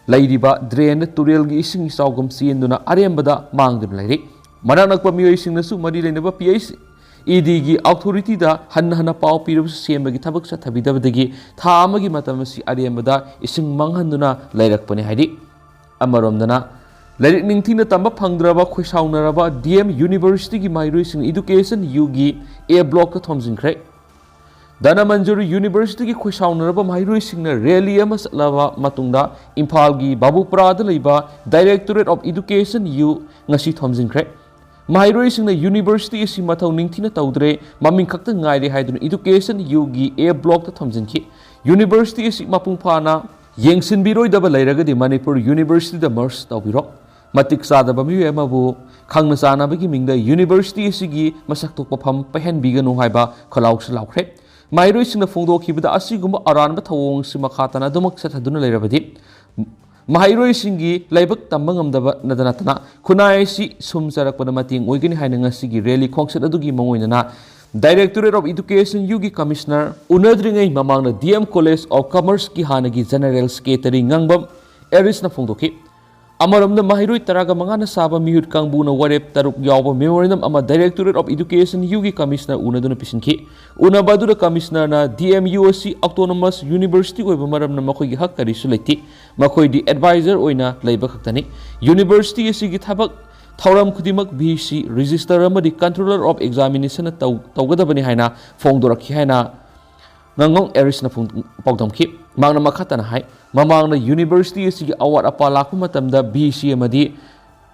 ꯂꯩꯔꯤꯕ ꯗ꯭ꯔꯦꯟꯗ ꯇꯨꯔꯦꯜꯒꯤ ꯏꯁꯤꯡ ꯏꯆꯥꯎꯒꯨꯝ ꯆꯦꯟꯗꯨꯅ ꯑꯔꯦꯝꯕꯗ ꯃꯥꯡꯗꯨꯅ ꯂꯩꯔꯤ꯫ ꯃꯅꯥꯛ ꯅꯛꯄ ꯃꯤꯑꯣꯏꯁꯤꯡꯅꯁꯨ ꯃꯔꯤ ꯂꯩꯅꯕ ꯄꯤ ꯑꯩꯆ ꯏ ꯗꯤꯒꯤ ꯑꯣꯊꯣꯔꯤꯇꯤꯗ ꯍꯟꯅ ꯍꯟꯅ ꯄꯥꯎ ꯄꯤꯔꯕꯁꯨ ꯁꯦꯝꯕꯒꯤ ꯊꯕꯛ ꯆꯠꯊꯕꯤꯗꯕꯗꯒꯤ ꯊꯥ ꯑꯃꯒꯤ ꯃꯇꯝ ꯑꯁꯤ ꯑꯔꯦꯝꯕꯗ ꯏꯁꯤꯡ ꯃꯥꯡꯍꯟꯗꯨꯅ ꯂꯩꯔꯛꯄꯅꯤ ꯍꯥꯏꯔꯤ꯫ ꯑꯃꯔꯣꯝꯗꯅ, ꯂꯥꯏꯔꯤꯛ ꯅꯤꯡꯊꯤꯅ ꯇꯝꯕ ꯐꯪꯗ꯭ꯔꯕ ꯈꯣꯏꯁꯥꯎꯅꯔꯕ ꯗꯤ ꯑꯦꯝ ꯌꯨꯅꯤꯚꯔꯁꯤꯇꯤꯒꯤ ꯃꯍꯩꯔꯣꯏꯁꯤꯡ ꯏꯗꯨꯀꯦꯁꯟ ꯌꯨꯒꯤ ꯑꯦ ꯕ꯭ꯂꯣꯛꯇ ꯊꯣꯝꯖꯤꯟꯈ꯭ꯔꯦ꯫ ꯙꯅꯃꯟꯖꯨꯔꯤ ꯌꯨꯅꯤꯚꯔꯁꯤꯇꯤꯒꯤ ꯈꯣꯏꯁꯥꯎꯅꯔꯕ ꯃꯍꯩꯔꯣꯏꯁꯤꯡꯅ ꯔꯦꯂꯤ ꯑꯃ ꯆꯠꯂꯕ ꯃꯇꯨꯡꯗ ꯏꯝꯐꯥꯜꯒꯤ ꯕꯥꯕꯨꯄꯨꯔꯥꯗ ꯂꯩꯕ Directorate of Education ꯌꯨ ꯉꯁꯤ ꯊꯣꯝꯖꯤꯟꯈ꯭ꯔꯦ꯫ ꯃꯍꯩꯔꯣꯏꯁꯤꯡꯅ ꯌꯨꯅꯤꯚꯔꯁꯤꯇꯤ ꯑꯁꯤ ꯃꯊꯧ ꯅꯤꯡꯊꯤꯅ ꯇꯧꯗ꯭ꯔꯦ, ꯃꯃꯤꯡ ꯈꯛꯇ ꯉꯥꯏꯔꯦ ꯍꯥꯏꯗꯨꯅ ꯏꯗꯨꯀꯦꯁꯟ ꯌꯨꯒꯤ ꯑꯦ ꯕ꯭ꯂꯣꯛꯇ ꯊꯣꯝꯖꯤꯟꯈꯤ꯫ ꯌꯨꯅꯤꯚꯔꯁꯤꯇꯤ ꯑꯁꯤ ꯃꯄꯨꯡ ꯐꯥꯅ ꯌꯦꯡꯁꯤꯟꯕꯤꯔꯣꯏꯗꯕ ꯂꯩꯔꯒꯗꯤ ꯃꯅꯤꯄꯨꯔ ꯌꯨꯅꯤꯚꯔꯁꯤꯇꯤꯗ ꯃꯔꯁ ꯇꯧꯕꯤꯔꯣ꯫ ꯃꯇꯤꯛ ꯆꯥꯗꯕ ꯃꯤꯑꯣꯏ ꯑꯃꯕꯨ ꯈꯪꯅ ꯆꯥꯟꯅꯕꯒꯤ ꯃꯤꯡꯗ ꯌꯨꯅꯤꯚꯔꯁꯤꯇꯤ ꯑꯁꯤꯒꯤ ꯃꯁꯛ ꯊꯣꯛꯄ ꯐꯝ ꯄꯩꯍꯟꯕꯤꯒꯅꯨ ꯍꯥꯏꯕ ꯈꯣꯜꯂꯥꯎꯁꯨ ꯂꯥꯎꯈ꯭ꯔꯦ꯫ ꯃꯍꯩꯔꯣꯏꯁꯤꯡꯅ ꯐꯣꯡꯗꯣꯛꯈꯤꯕꯗ ꯑꯁꯤꯒꯨꯝꯕ ꯑꯔꯥꯟꯕ ꯊꯧꯑꯣꯡ ꯑꯁꯤ ꯃꯈꯥ ꯇꯥꯅ ꯑꯗꯨꯃꯛ ꯆꯠꯊꯗꯨꯅ ꯂꯩꯔꯕꯗꯤ ꯃꯍꯩꯔꯣꯏꯁꯤꯡꯒꯤ ꯂꯥꯏꯕꯛ ꯇꯝꯕ ꯉꯝꯗꯕ ꯅꯠꯇ ꯅꯠꯇꯅ ꯈꯨꯟꯅꯥꯏ ꯑꯁꯤ ꯁꯨꯝ ꯆꯔꯛꯄꯗ ꯃꯇꯦꯡ ꯑꯣꯏꯒꯅꯤ ꯍꯥꯏꯅ ꯉꯁꯤꯒꯤ ꯔꯦꯂꯤ ꯈꯣꯡꯆꯠ ꯑꯗꯨꯒꯤ ꯃꯑꯣꯡ ꯑꯣꯏꯅꯅ Directorate of Education ꯌꯨꯒꯤ ꯀꯃꯤꯁꯅꯔ ꯎꯅꯗ꯭ꯔꯤꯉꯩ ꯃꯃꯥꯡꯗ ꯗꯤ ꯑꯦꯝ College of Commerceꯀꯤ ꯍꯥꯟꯅꯒꯤ ꯖꯦꯅꯔꯦꯜ ꯁꯦꯀ꯭ꯔꯦꯇꯔꯤ ꯉꯥꯡꯕꯝ ꯑꯦꯔꯤꯁꯅ ꯐꯣꯡꯗꯣꯛꯈꯤ꯫ ꯑꯃꯔꯣꯝꯗ ꯃꯍꯩꯔꯣꯏ ꯇꯔꯥꯒ ꯃꯉꯥꯅ ꯁꯥꯕ ꯃꯤꯍꯨꯠ ꯀꯥꯡꯕꯨꯅ ꯋꯥꯔꯦꯞ ꯇꯔꯨꯛ ꯌꯥꯎꯕ ꯃꯦꯃꯣꯔꯦꯟꯗꯝ ꯑꯃ Directorate of Education ꯌꯨꯒꯤ ꯀꯃꯤꯁꯅꯔ ꯎꯅꯗꯨꯅ ꯄꯤꯁꯤꯟꯈꯤ꯫ ꯎꯅꯕ ꯑꯗꯨꯗ ꯀꯃꯤꯁꯅꯔꯅ ꯗꯤ ꯑꯦꯝ ꯌꯨ ꯑꯁꯤ ꯑꯣꯇꯣꯅꯣꯃꯁ ꯌꯨꯅꯤꯚꯔꯁꯤꯇꯤ ꯑꯣꯏꯕ ꯃꯔꯝꯅ ꯃꯈꯣꯏꯒꯤ ꯍꯛ ꯀꯔꯤꯁꯨ ꯂꯩꯇꯦ, ꯃꯈꯣꯏꯗꯤ ꯑꯦꯗꯚꯥꯏꯖꯔ ꯑꯣꯏꯅ ꯂꯩꯕ ꯈꯛꯇꯅꯤ꯫ ꯌꯨꯅꯤꯚꯔꯁꯤꯇꯤ ꯑꯁꯤꯒꯤ ꯊꯕꯛ ꯊꯧꯔꯝ ꯈꯨꯗꯤꯡꯃꯛ ꯚꯤ ꯁꯤ, ꯔꯦꯖꯤꯁꯇꯔ ꯑꯃꯗꯤ Controller of Examinationꯅ ꯇꯧ-, ꯇꯧꯒꯗꯕꯅꯤ ꯍꯥꯏꯅ ꯐꯣꯡꯗꯣꯔꯛꯈꯤ ꯍꯥꯏꯅ ꯉꯥꯡꯉꯣꯡ ꯑꯦꯔꯤꯁꯅ ꯐꯣꯡ-, ꯄꯥꯎꯗꯝꯈꯤ꯫ ꯃꯍꯥꯛꯅ ꯃꯈꯥ ꯇꯥꯅ ꯍꯥꯏ, ꯃꯃꯥꯡꯗ ꯌꯨꯅꯤꯚꯔꯁꯤꯇꯤ ꯑꯁꯤꯒꯤ ꯑꯋꯥꯠ ꯑꯄꯥ ꯂꯥꯛꯄ ꯃꯇꯝꯗ ꯚꯤ ꯁꯤ ꯑꯃꯗꯤ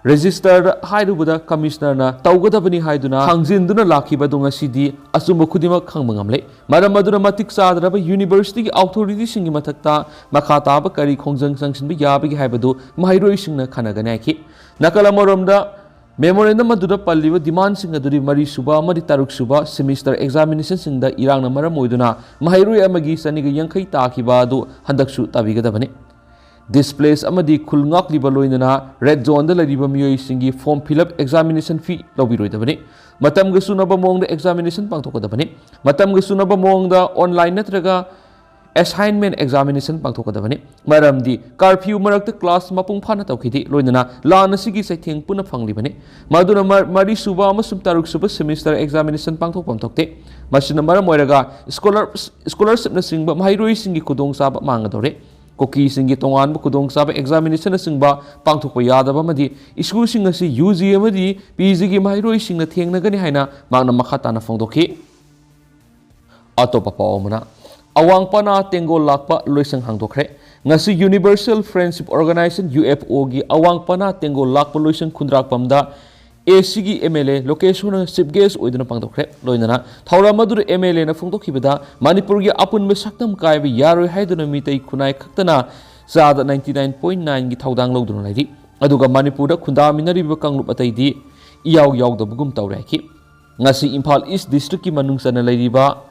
ꯔꯦꯖꯤꯁꯇꯔꯗ ꯍꯥꯏꯔꯨꯕꯗ ꯀꯃꯤꯁꯅꯔꯅ ꯇꯧꯒꯗꯕꯅꯤ ꯍꯥꯏꯗꯨꯅ ꯊꯥꯡꯖꯤꯟꯗꯨꯅ ꯂꯥꯛꯈꯤꯕ ꯑꯗꯨ ꯉꯁꯤꯗꯤ ꯑꯆꯨꯝꯕ ꯈꯨꯗꯤꯡꯃꯛ ꯈꯪꯕ ꯉꯝꯂꯦ꯫ ꯃꯔꯝ ꯑꯗꯨꯅ ꯃꯇꯤꯛ ꯆꯥꯗ꯭ꯔꯕ ꯌꯨꯅꯤꯚꯔꯁꯤꯇꯤꯒꯤ ꯑꯣꯊꯣꯔꯤꯇꯤꯁꯤꯡꯒꯤ ꯃꯊꯛꯇ ꯃꯈꯥ ꯇꯥꯕ ꯀꯔꯤ ꯈꯣꯡꯖꯪ ꯆꯪꯁꯤꯟꯕ ꯌꯥꯕꯒꯦ ꯍꯥꯏꯕꯗꯨ ꯃꯍꯩꯔꯣꯏꯁꯤꯡꯅ ꯈꯟꯅꯒꯅꯤ ꯍꯥꯏꯈꯤ꯫ ꯅꯥꯀꯜ ꯑꯃꯔꯣꯝꯗ ꯃꯦꯃꯣꯔꯦꯟꯗꯝ ꯑꯗꯨꯗ ꯄꯜꯂꯤꯕ ꯗꯤꯃꯥꯟꯁꯤꯡ ꯑꯗꯨꯗꯤ ꯃꯔꯤꯁꯨꯕ ꯑꯃꯗꯤ ꯇꯔꯨꯛꯁꯨꯕ ꯁꯦꯃꯤꯁꯇꯔ ꯑꯦꯛꯖꯥꯃꯤꯅꯦꯁꯟꯁꯤꯡꯗ ꯏꯔꯥꯡꯅ ꯃꯔꯝ ꯑꯣꯏꯗꯨꯅ ꯃꯍꯩꯔꯣꯏ ꯑꯃꯒꯤ ꯆꯅꯤꯒ ꯌꯥꯡꯈꯩ ꯇꯥꯈꯤꯕ ꯑꯗꯨ ꯍꯟꯗꯛꯁꯨ ꯇꯥꯕꯤꯒꯗꯕꯅꯤ꯫ Displaced ꯑꯃꯗꯤ ꯈꯨꯜ ꯉꯥꯛꯂꯤꯕ ꯂꯣꯏꯅꯅ red zoneꯗ ꯂꯩꯔꯤꯕ ꯃꯤꯑꯣꯏꯁꯤꯡꯒꯤ form fill up examination fee ꯂꯧꯕꯤꯔꯣꯏꯗꯕꯅꯤ꯫ ꯃꯇꯝꯒ ꯆꯨꯅꯕ ꯃꯑꯣꯡꯗ examination ꯄꯥꯡꯊꯣꯛꯀꯗꯕꯅꯤ꯫ ꯃꯇꯝꯒ ꯆꯨꯅꯕ ꯃꯑꯣꯡꯗ online ꯅꯠꯇ꯭ꯔꯒ assignment examination ꯄꯥꯡꯊꯣꯛꯀꯗꯕꯅꯤ꯫ ꯃꯔꯝꯗꯤ curfew ꯃꯔꯛꯇ class ꯃꯄꯨꯡ ꯐꯥꯅ ꯇꯧꯈꯤꯗꯦ, ꯂꯣꯏꯅꯅ ꯂꯥꯟ ꯑꯁꯤꯒꯤ ꯆꯩꯊꯦꯡ ꯄꯨꯟꯅ ꯐꯪꯂꯤꯕꯅꯤ꯫ ꯃꯗꯨꯅ ꯃ-, ꯃꯔꯤꯁꯨꯕ ꯑꯃꯁꯨꯡ ꯇꯔꯨꯛꯁꯨꯕ semester examination ꯄꯥꯡꯊꯣꯛꯐꯝ ꯊꯣꯛꯇꯦ꯫ ꯃꯁꯤꯅ ꯃꯔꯝ ꯑꯣꯏꯔꯒ scholar-, scholarshipꯅꯆꯤꯡꯕ ꯃꯍꯩꯔꯣꯏꯁꯤꯡꯒꯤ ꯈꯨꯗꯣꯡꯆꯥꯕ ꯃꯥꯡꯒꯗꯧꯔꯦ꯫ ꯀꯨꯀꯤꯁꯤꯡꯒꯤ ꯇꯣꯉꯥꯟꯕ ꯈꯨꯗꯣꯡꯆꯥꯕ examinationꯅꯆꯤꯡꯕ ꯄꯥꯡꯊꯣꯛꯄ ꯌꯥꯗꯕ ꯑꯃꯗꯤ issueꯁꯤꯡ ꯑꯁꯤ UG ꯑꯃꯗꯤ PGꯒꯤ ꯃꯍꯩꯔꯣꯏꯁꯤꯡꯅ ꯊꯦꯡꯅꯒꯅꯤ ꯍꯥꯏꯅ ꯃꯍꯥꯛꯅ ꯃꯈꯥ ꯇꯥꯅ ꯐꯣꯡꯗꯣꯛꯈꯤ꯫ ꯑꯇꯣꯞꯄ ꯄꯥꯎ ꯑꯃꯅ, ꯑꯋꯥꯡ ꯄꯅꯥ ꯇꯦꯡꯒꯣꯜ ꯂꯥꯛꯄ ꯂꯣꯏꯁꯪ ꯍꯥꯡꯗꯣꯛꯈ꯭ꯔꯦ꯫ ꯉꯁꯤ Universal Friendship Organization, UFOꯒꯤ ꯑꯋꯥꯡ ꯄꯅꯥ ꯇꯦꯡꯒꯣꯜ ꯂꯥꯛꯄ ꯂꯣꯏꯁꯪ ꯈꯨꯟꯗ꯭ꯔꯥꯛꯄꯝꯗ ACꯒꯤ MLA ꯂꯣꯀꯦꯁꯣꯔꯅ chief guest ꯑꯣꯏꯗꯨꯅ ꯄꯥꯡꯊꯣꯛꯈ꯭ꯔꯦ꯫ ꯂꯣꯏꯅꯅ ꯊꯧꯔꯝ ꯑꯗꯨꯗ MLAꯅ ꯐꯣꯡꯗꯣꯛꯈꯤꯕꯗ, ꯃꯅꯤꯄꯨꯔꯒꯤ ꯑꯄꯨꯟꯕ ꯁꯛꯇꯝ ꯀꯥꯏꯕ ꯌꯥꯔꯣꯏ ꯍꯥꯏꯗꯨꯅ ꯃꯤꯇꯩ ꯈꯨꯟꯅꯥꯏ ꯈꯛꯇꯅ ꯆꯥꯗ ninety nine point nineꯒꯤ ꯊꯧꯗꯥꯡ ꯂꯧꯗꯨꯅ ꯂꯩꯔꯤ꯫ ꯑꯗꯨꯒ ꯃꯅꯤꯄꯨꯔꯗ ꯈꯨꯟꯗꯥꯃꯤꯟꯅꯔꯤꯕ ꯀꯥꯡꯂꯨꯞ ꯑꯇꯩꯗꯤ ꯏꯌꯥꯎ ꯌꯥꯎꯗꯕꯒꯨꯝ ꯇꯧꯔꯦ ꯍꯥꯏꯈꯤ꯫ ꯉꯁꯤ ꯏꯝꯐꯥꯜ East Districtꯀꯤ ꯃꯅꯨꯡ ꯆꯟꯅ ꯂꯩꯔꯤꯕ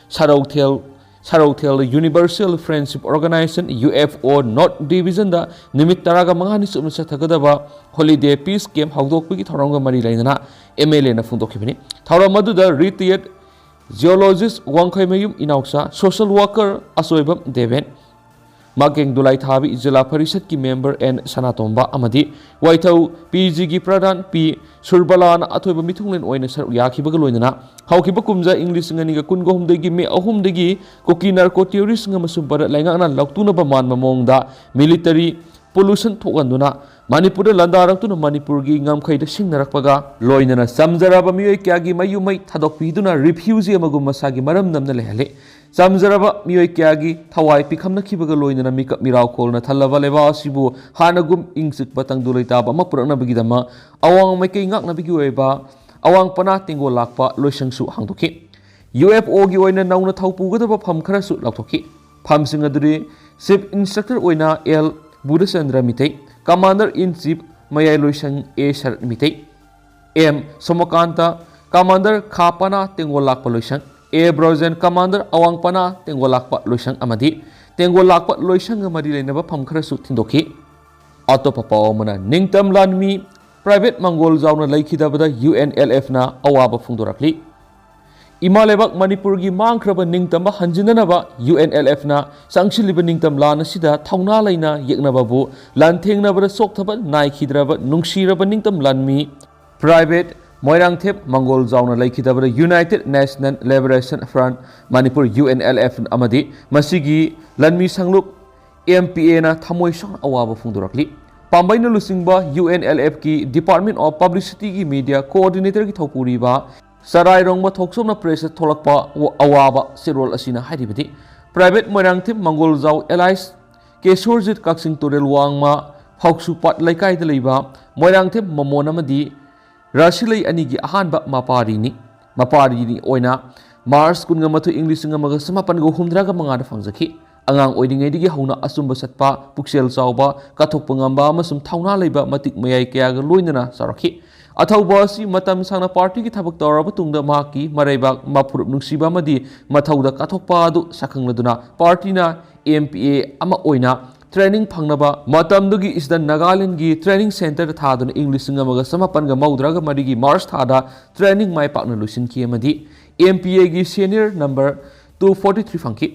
ꯁꯔꯧꯊꯦꯜ, ꯁꯔꯧꯊꯦꯜ Universal Friendship Organization, UFO North Divisionꯗ ꯅꯨꯃꯤꯠ ꯇꯔꯥꯃꯉꯥꯅꯤ ꯆꯨꯞꯅ ꯆꯠꯊꯒꯗꯕ holiday peace camp ꯍꯧꯗꯣꯛꯄꯒꯤ ꯊꯧꯔꯝꯒ ꯃꯔꯤ ꯂꯩꯅꯅ MLAꯅ ꯐꯣꯡꯗꯣꯛꯈꯤꯕꯅꯤ꯫ ꯊꯧꯔꯝ ꯑꯗꯨꯗ retired geologist ꯋꯥꯡꯈꯩꯃꯌꯨꯝ ꯏꯅꯥꯎꯆꯥ, social worker ꯑꯆꯣꯏꯕꯝ ꯗꯦꯕꯦꯟ, ꯃꯥꯀꯦꯡ ꯗꯨꯂꯥꯏꯊꯥꯕꯤ ꯖꯤꯂꯥ ꯄꯔꯤꯁꯠꯀꯤ member N ꯁꯅꯥꯇꯣꯝꯕ ꯑꯃꯗꯤ ꯋꯥꯏꯊꯧ PGꯒꯤ ꯄ꯭ꯔꯙꯥꯟ P ꯁꯨꯔꯕꯂꯥꯅ ꯑꯊꯣꯏꯕ ꯃꯤꯊꯨꯡꯂꯦꯟ ꯑꯣꯏꯅ ꯁꯔꯨꯛ ꯌꯥꯈꯤꯕꯒ ꯂꯣꯏꯅꯅ, ꯍꯧꯈꯤꯕ ꯀꯨꯝꯖꯥ ꯏꯪ ꯂꯤꯁꯤꯡ ꯑꯅꯤꯒ ꯀꯨꯟꯒ ꯍꯨꯝꯗꯣꯏꯒꯤ May ꯑꯍꯨꯝꯗꯒꯤ ꯀꯨꯀꯤ narco terroristꯁꯤꯡ ꯑꯃꯁꯨꯡ ꯚꯥꯔꯠ ꯂꯩꯉꯥꯛꯅ ꯂꯧꯇꯨꯅꯕ ꯃꯥꯟꯕ ꯃꯑꯣꯡꯗ military pollution ꯊꯣꯛꯍꯟꯗꯨꯅ ꯃꯅꯤꯄꯨꯔꯗ ꯂꯥꯟꯗꯥꯔꯛꯇꯨꯅ ꯃꯅꯤꯄꯨꯔꯒꯤ ꯉꯝꯈꯩꯗ ꯁꯤꯡꯅꯔꯛꯄꯒ ꯂꯣꯏꯅꯅ ꯆꯝꯖꯔꯕ ꯃꯤꯑꯣꯏ ꯀꯌꯥꯒꯤ ꯃꯌꯨꯝ ꯃꯩ ꯊꯥꯗꯣꯛꯄꯤꯗꯨꯅ refugee ꯑꯃꯒꯨꯝ ꯃꯁꯥꯒꯤ ꯃꯔꯝ ꯅꯝꯅ ꯂꯩꯍꯜꯂꯤ꯫ ꯆꯝꯖꯔꯕ ꯃꯤꯑꯣꯏ ꯀꯌꯥꯒꯤ ꯊꯋꯥꯏ ꯄꯤꯈꯝꯅꯈꯤꯕꯒ ꯂꯣꯏꯅꯅ ꯃꯤꯀꯞ ꯃꯤꯔꯥꯎꯈꯣꯜꯅ ꯊꯜꯂꯕ ꯂꯩꯕꯥꯛ ꯑꯁꯤꯕꯨ ꯍꯥꯟꯅꯒꯨꯝ ꯏꯪ ꯆꯤꯛꯄ ꯇꯪꯗꯨ ꯂꯩꯇꯥꯕ ꯑꯃ ꯄꯨꯔꯛꯅꯕꯒꯤꯗꯃꯛ ꯑꯋꯥꯡ ꯃꯥꯏꯀꯩ ꯉꯥꯛꯅꯕꯒꯤ ꯑꯣꯏꯕ ꯑꯋꯥꯡ ꯄꯅꯥ ꯇꯦꯡꯒꯣꯜ ꯂꯥꯛꯄ ꯂꯣꯏꯁꯪꯁꯨ ꯍꯥꯡꯗꯣꯛꯈꯤ꯫ UFOꯒꯤ ꯑꯣꯏꯅ ꯅꯧꯅ ꯊꯧ ꯄꯨꯒꯗꯕ ꯐꯝ ꯈꯔꯁꯨ ꯂꯥꯎꯊꯣꯛꯈꯤ꯫ ꯐꯝꯁꯤꯡ ꯑꯗꯨꯗꯤ Chief Instructor ꯑꯣꯏꯅ L Budhachandra Meitei, Commander in Chief ꯃꯌꯥꯏ ꯂꯣꯏꯁꯪ A shirt Meitei, M ꯁꯣꯃꯀꯥꯟꯇ, Commander ꯈꯥ ꯄꯅꯥ ꯇꯦꯡꯒꯣꯜ ꯂꯥꯛꯄ ꯂꯣꯏꯁꯪ, A ꯕ꯭ꯔꯣꯖꯦꯟ, Commander ꯑꯋꯥꯡ ꯄꯅꯥ ꯇꯦꯡꯒꯣꯜ ꯂꯥꯛꯄ ꯂꯣꯏꯁꯪ ꯑꯃꯗꯤ ꯇꯦꯡꯒꯣꯜ ꯂꯥꯛꯄ ꯂꯣꯏꯁꯪꯒ ꯃꯔꯤ ꯂꯩꯅꯕ ꯐꯝ ꯈꯔꯁꯨ ꯊꯤꯟꯗꯣꯛꯈꯤ꯫ ꯑꯇꯣꯞꯄ ꯄꯥꯎ ꯑꯃꯅ, ꯅꯤꯡꯇꯝ ꯂꯥꯟꯃꯤ Private ꯃꯪꯒꯣꯜꯖꯥꯎꯅ ꯂꯩꯈꯤꯗꯕꯗ U N L Fꯅ ꯑꯋꯥꯕ ꯐꯣꯡꯗꯣꯔꯛꯂꯤ꯫ ꯏꯃꯥ ꯂꯩꯕꯥꯛ ꯃꯅꯤꯄꯨꯔꯒꯤ ꯃꯥꯡꯈ꯭ꯔꯕ ꯅꯤꯡꯇꯝꯕ ꯍꯟꯖꯤꯟꯅꯅꯕ U N L Fꯅ ꯆꯪꯁꯤꯜꯂꯤꯕ ꯅꯤꯡꯇꯝ ꯂꯥꯟ ꯑꯁꯤꯗ ꯊꯧꯅꯥ ꯂꯩꯅ ꯌꯦꯛꯅꯕꯕꯨ ꯂꯥꯟꯊꯦꯡꯅꯕꯗ ꯆꯣꯛꯊꯕ ꯅꯥꯏꯈꯤꯗ꯭ꯔꯕ ꯅꯨꯡꯁꯤꯔꯕ ꯅꯤꯡꯇꯝ ꯂꯥꯟꯃꯤ Private Moirangthem ꯃꯪꯒꯣꯜꯖꯥꯎꯅ ꯂꯩꯈꯤꯗꯕꯗ United National Liberation Front Manipur, U N L F, ꯑꯃꯗꯤ ꯃꯁꯤꯒꯤ ꯂꯟꯃꯤ ꯁꯪꯂꯨꯞ M P Aꯅ ꯊꯃꯣꯏ ꯁꯣꯛꯅ ꯑꯋꯥꯕ ꯐꯣꯡꯗꯣꯔꯛꯂꯤ꯫ ꯄꯥꯝꯕꯩꯅ ꯂꯨꯆꯤꯡꯕ U N L Fꯀꯤ Department of Publicityꯒꯤ Media Coordinatorꯒꯤ ꯊꯧꯄꯨꯔꯤꯕ ꯆꯔꯥꯏꯔꯣꯡꯕ ꯊꯣꯛꯆꯣꯝꯅ Pressꯇ ꯊꯣꯛꯂꯛꯄ ꯑꯋꯥꯕ ꯆꯦꯔꯣꯜ ꯑꯁꯤꯅ ꯍꯥꯏꯔꯤꯕꯗꯤ, Private ꯃꯣꯏꯔꯥꯡꯊꯦꯝ ꯃꯪꯒꯣꯜꯖꯥꯎ alias ꯀꯦꯁꯣꯔꯖꯤꯠ ꯀꯛꯆꯤꯡ ꯇꯨꯔꯦꯜ ꯋꯥꯡꯃ ꯐꯥꯎꯁꯨꯄꯥꯠ ꯂꯩꯀꯥꯏꯗ ꯂꯩꯕ ꯃꯣꯏꯔꯥꯡꯊꯦꯝ ꯃꯃꯣꯟ ꯑꯃꯗꯤ ꯔꯥꯁꯤꯂꯩ ꯑꯅꯤꯒꯤ ꯑꯍꯥꯟꯕ ꯃꯄꯥꯔꯤꯅꯤ꯫ ꯃꯄꯥꯔꯤꯅꯤ ꯑꯣꯏꯅ March ꯀꯨꯟꯒ ꯃꯥꯊꯣꯏ, ꯏꯪ ꯂꯤꯁꯤꯡ ꯑꯃꯒ ꯆꯃꯥꯄꯟꯒ ꯍꯨꯝꯗ꯭ꯔꯥꯒ ꯃꯉꯥꯗ ꯐꯪꯖꯈꯤ꯫ ꯑꯉꯥꯡ ꯑꯣꯏꯔꯤꯉꯩꯗꯒꯤ ꯍꯧꯅ ꯑꯆꯨꯝꯕ ꯆꯠꯄ, ꯄꯨꯛꯆꯦꯜ ꯆꯥꯎꯕ, ꯀꯠꯊꯣꯛꯄ ꯉꯝꯕ ꯑꯃꯁꯨꯡ ꯊꯧꯅꯥ ꯂꯩꯕ ꯃꯇꯤꯛ ꯃꯌꯥꯏ ꯀꯌꯥꯒ ꯂꯣꯏꯅꯅ ꯆꯥꯎꯔꯛꯈꯤ꯫ ꯑꯊꯧꯕ ꯑꯁꯤ ꯃꯇꯝ ꯁꯥꯡꯅ ꯄꯥꯔꯇꯤꯒꯤ ꯊꯕꯛ ꯇꯧꯔꯕ ꯇꯨꯡꯗ ꯃꯍꯥꯛꯀꯤ ꯃꯔꯩꯕꯥꯛ, ꯃꯐꯨꯔꯨꯞ ꯅꯨꯡꯁꯤꯕ ꯑꯃꯗꯤ ꯃꯊꯧꯗ ꯀꯠꯊꯣꯛꯄ ꯑꯗꯨ ꯁꯛꯈꯪꯂꯗꯨꯅ ꯄꯥꯔꯇꯤꯅ M P A ꯑꯃ ꯑꯣꯏꯅ training ꯐꯪꯅꯕ ꯃꯇꯝꯗꯨꯒꯤ Eastern Nagalandꯒꯤ training centreꯗ ꯊꯥꯗꯨꯅ ꯏꯪ ꯂꯤꯁꯤꯡ ꯑꯃꯒ ꯆꯃꯥꯄꯟꯒ ꯃꯧꯗ꯭ꯔꯥꯒ ꯃꯔꯤꯒꯤ March ꯊꯥꯗ training ꯃꯥꯏ ꯄꯥꯛꯅ ꯂꯣꯏꯁꯤꯟꯈꯤ ꯑꯃꯗꯤ M P Aꯒꯤ senior number two forty three ꯐꯪꯈꯤ꯫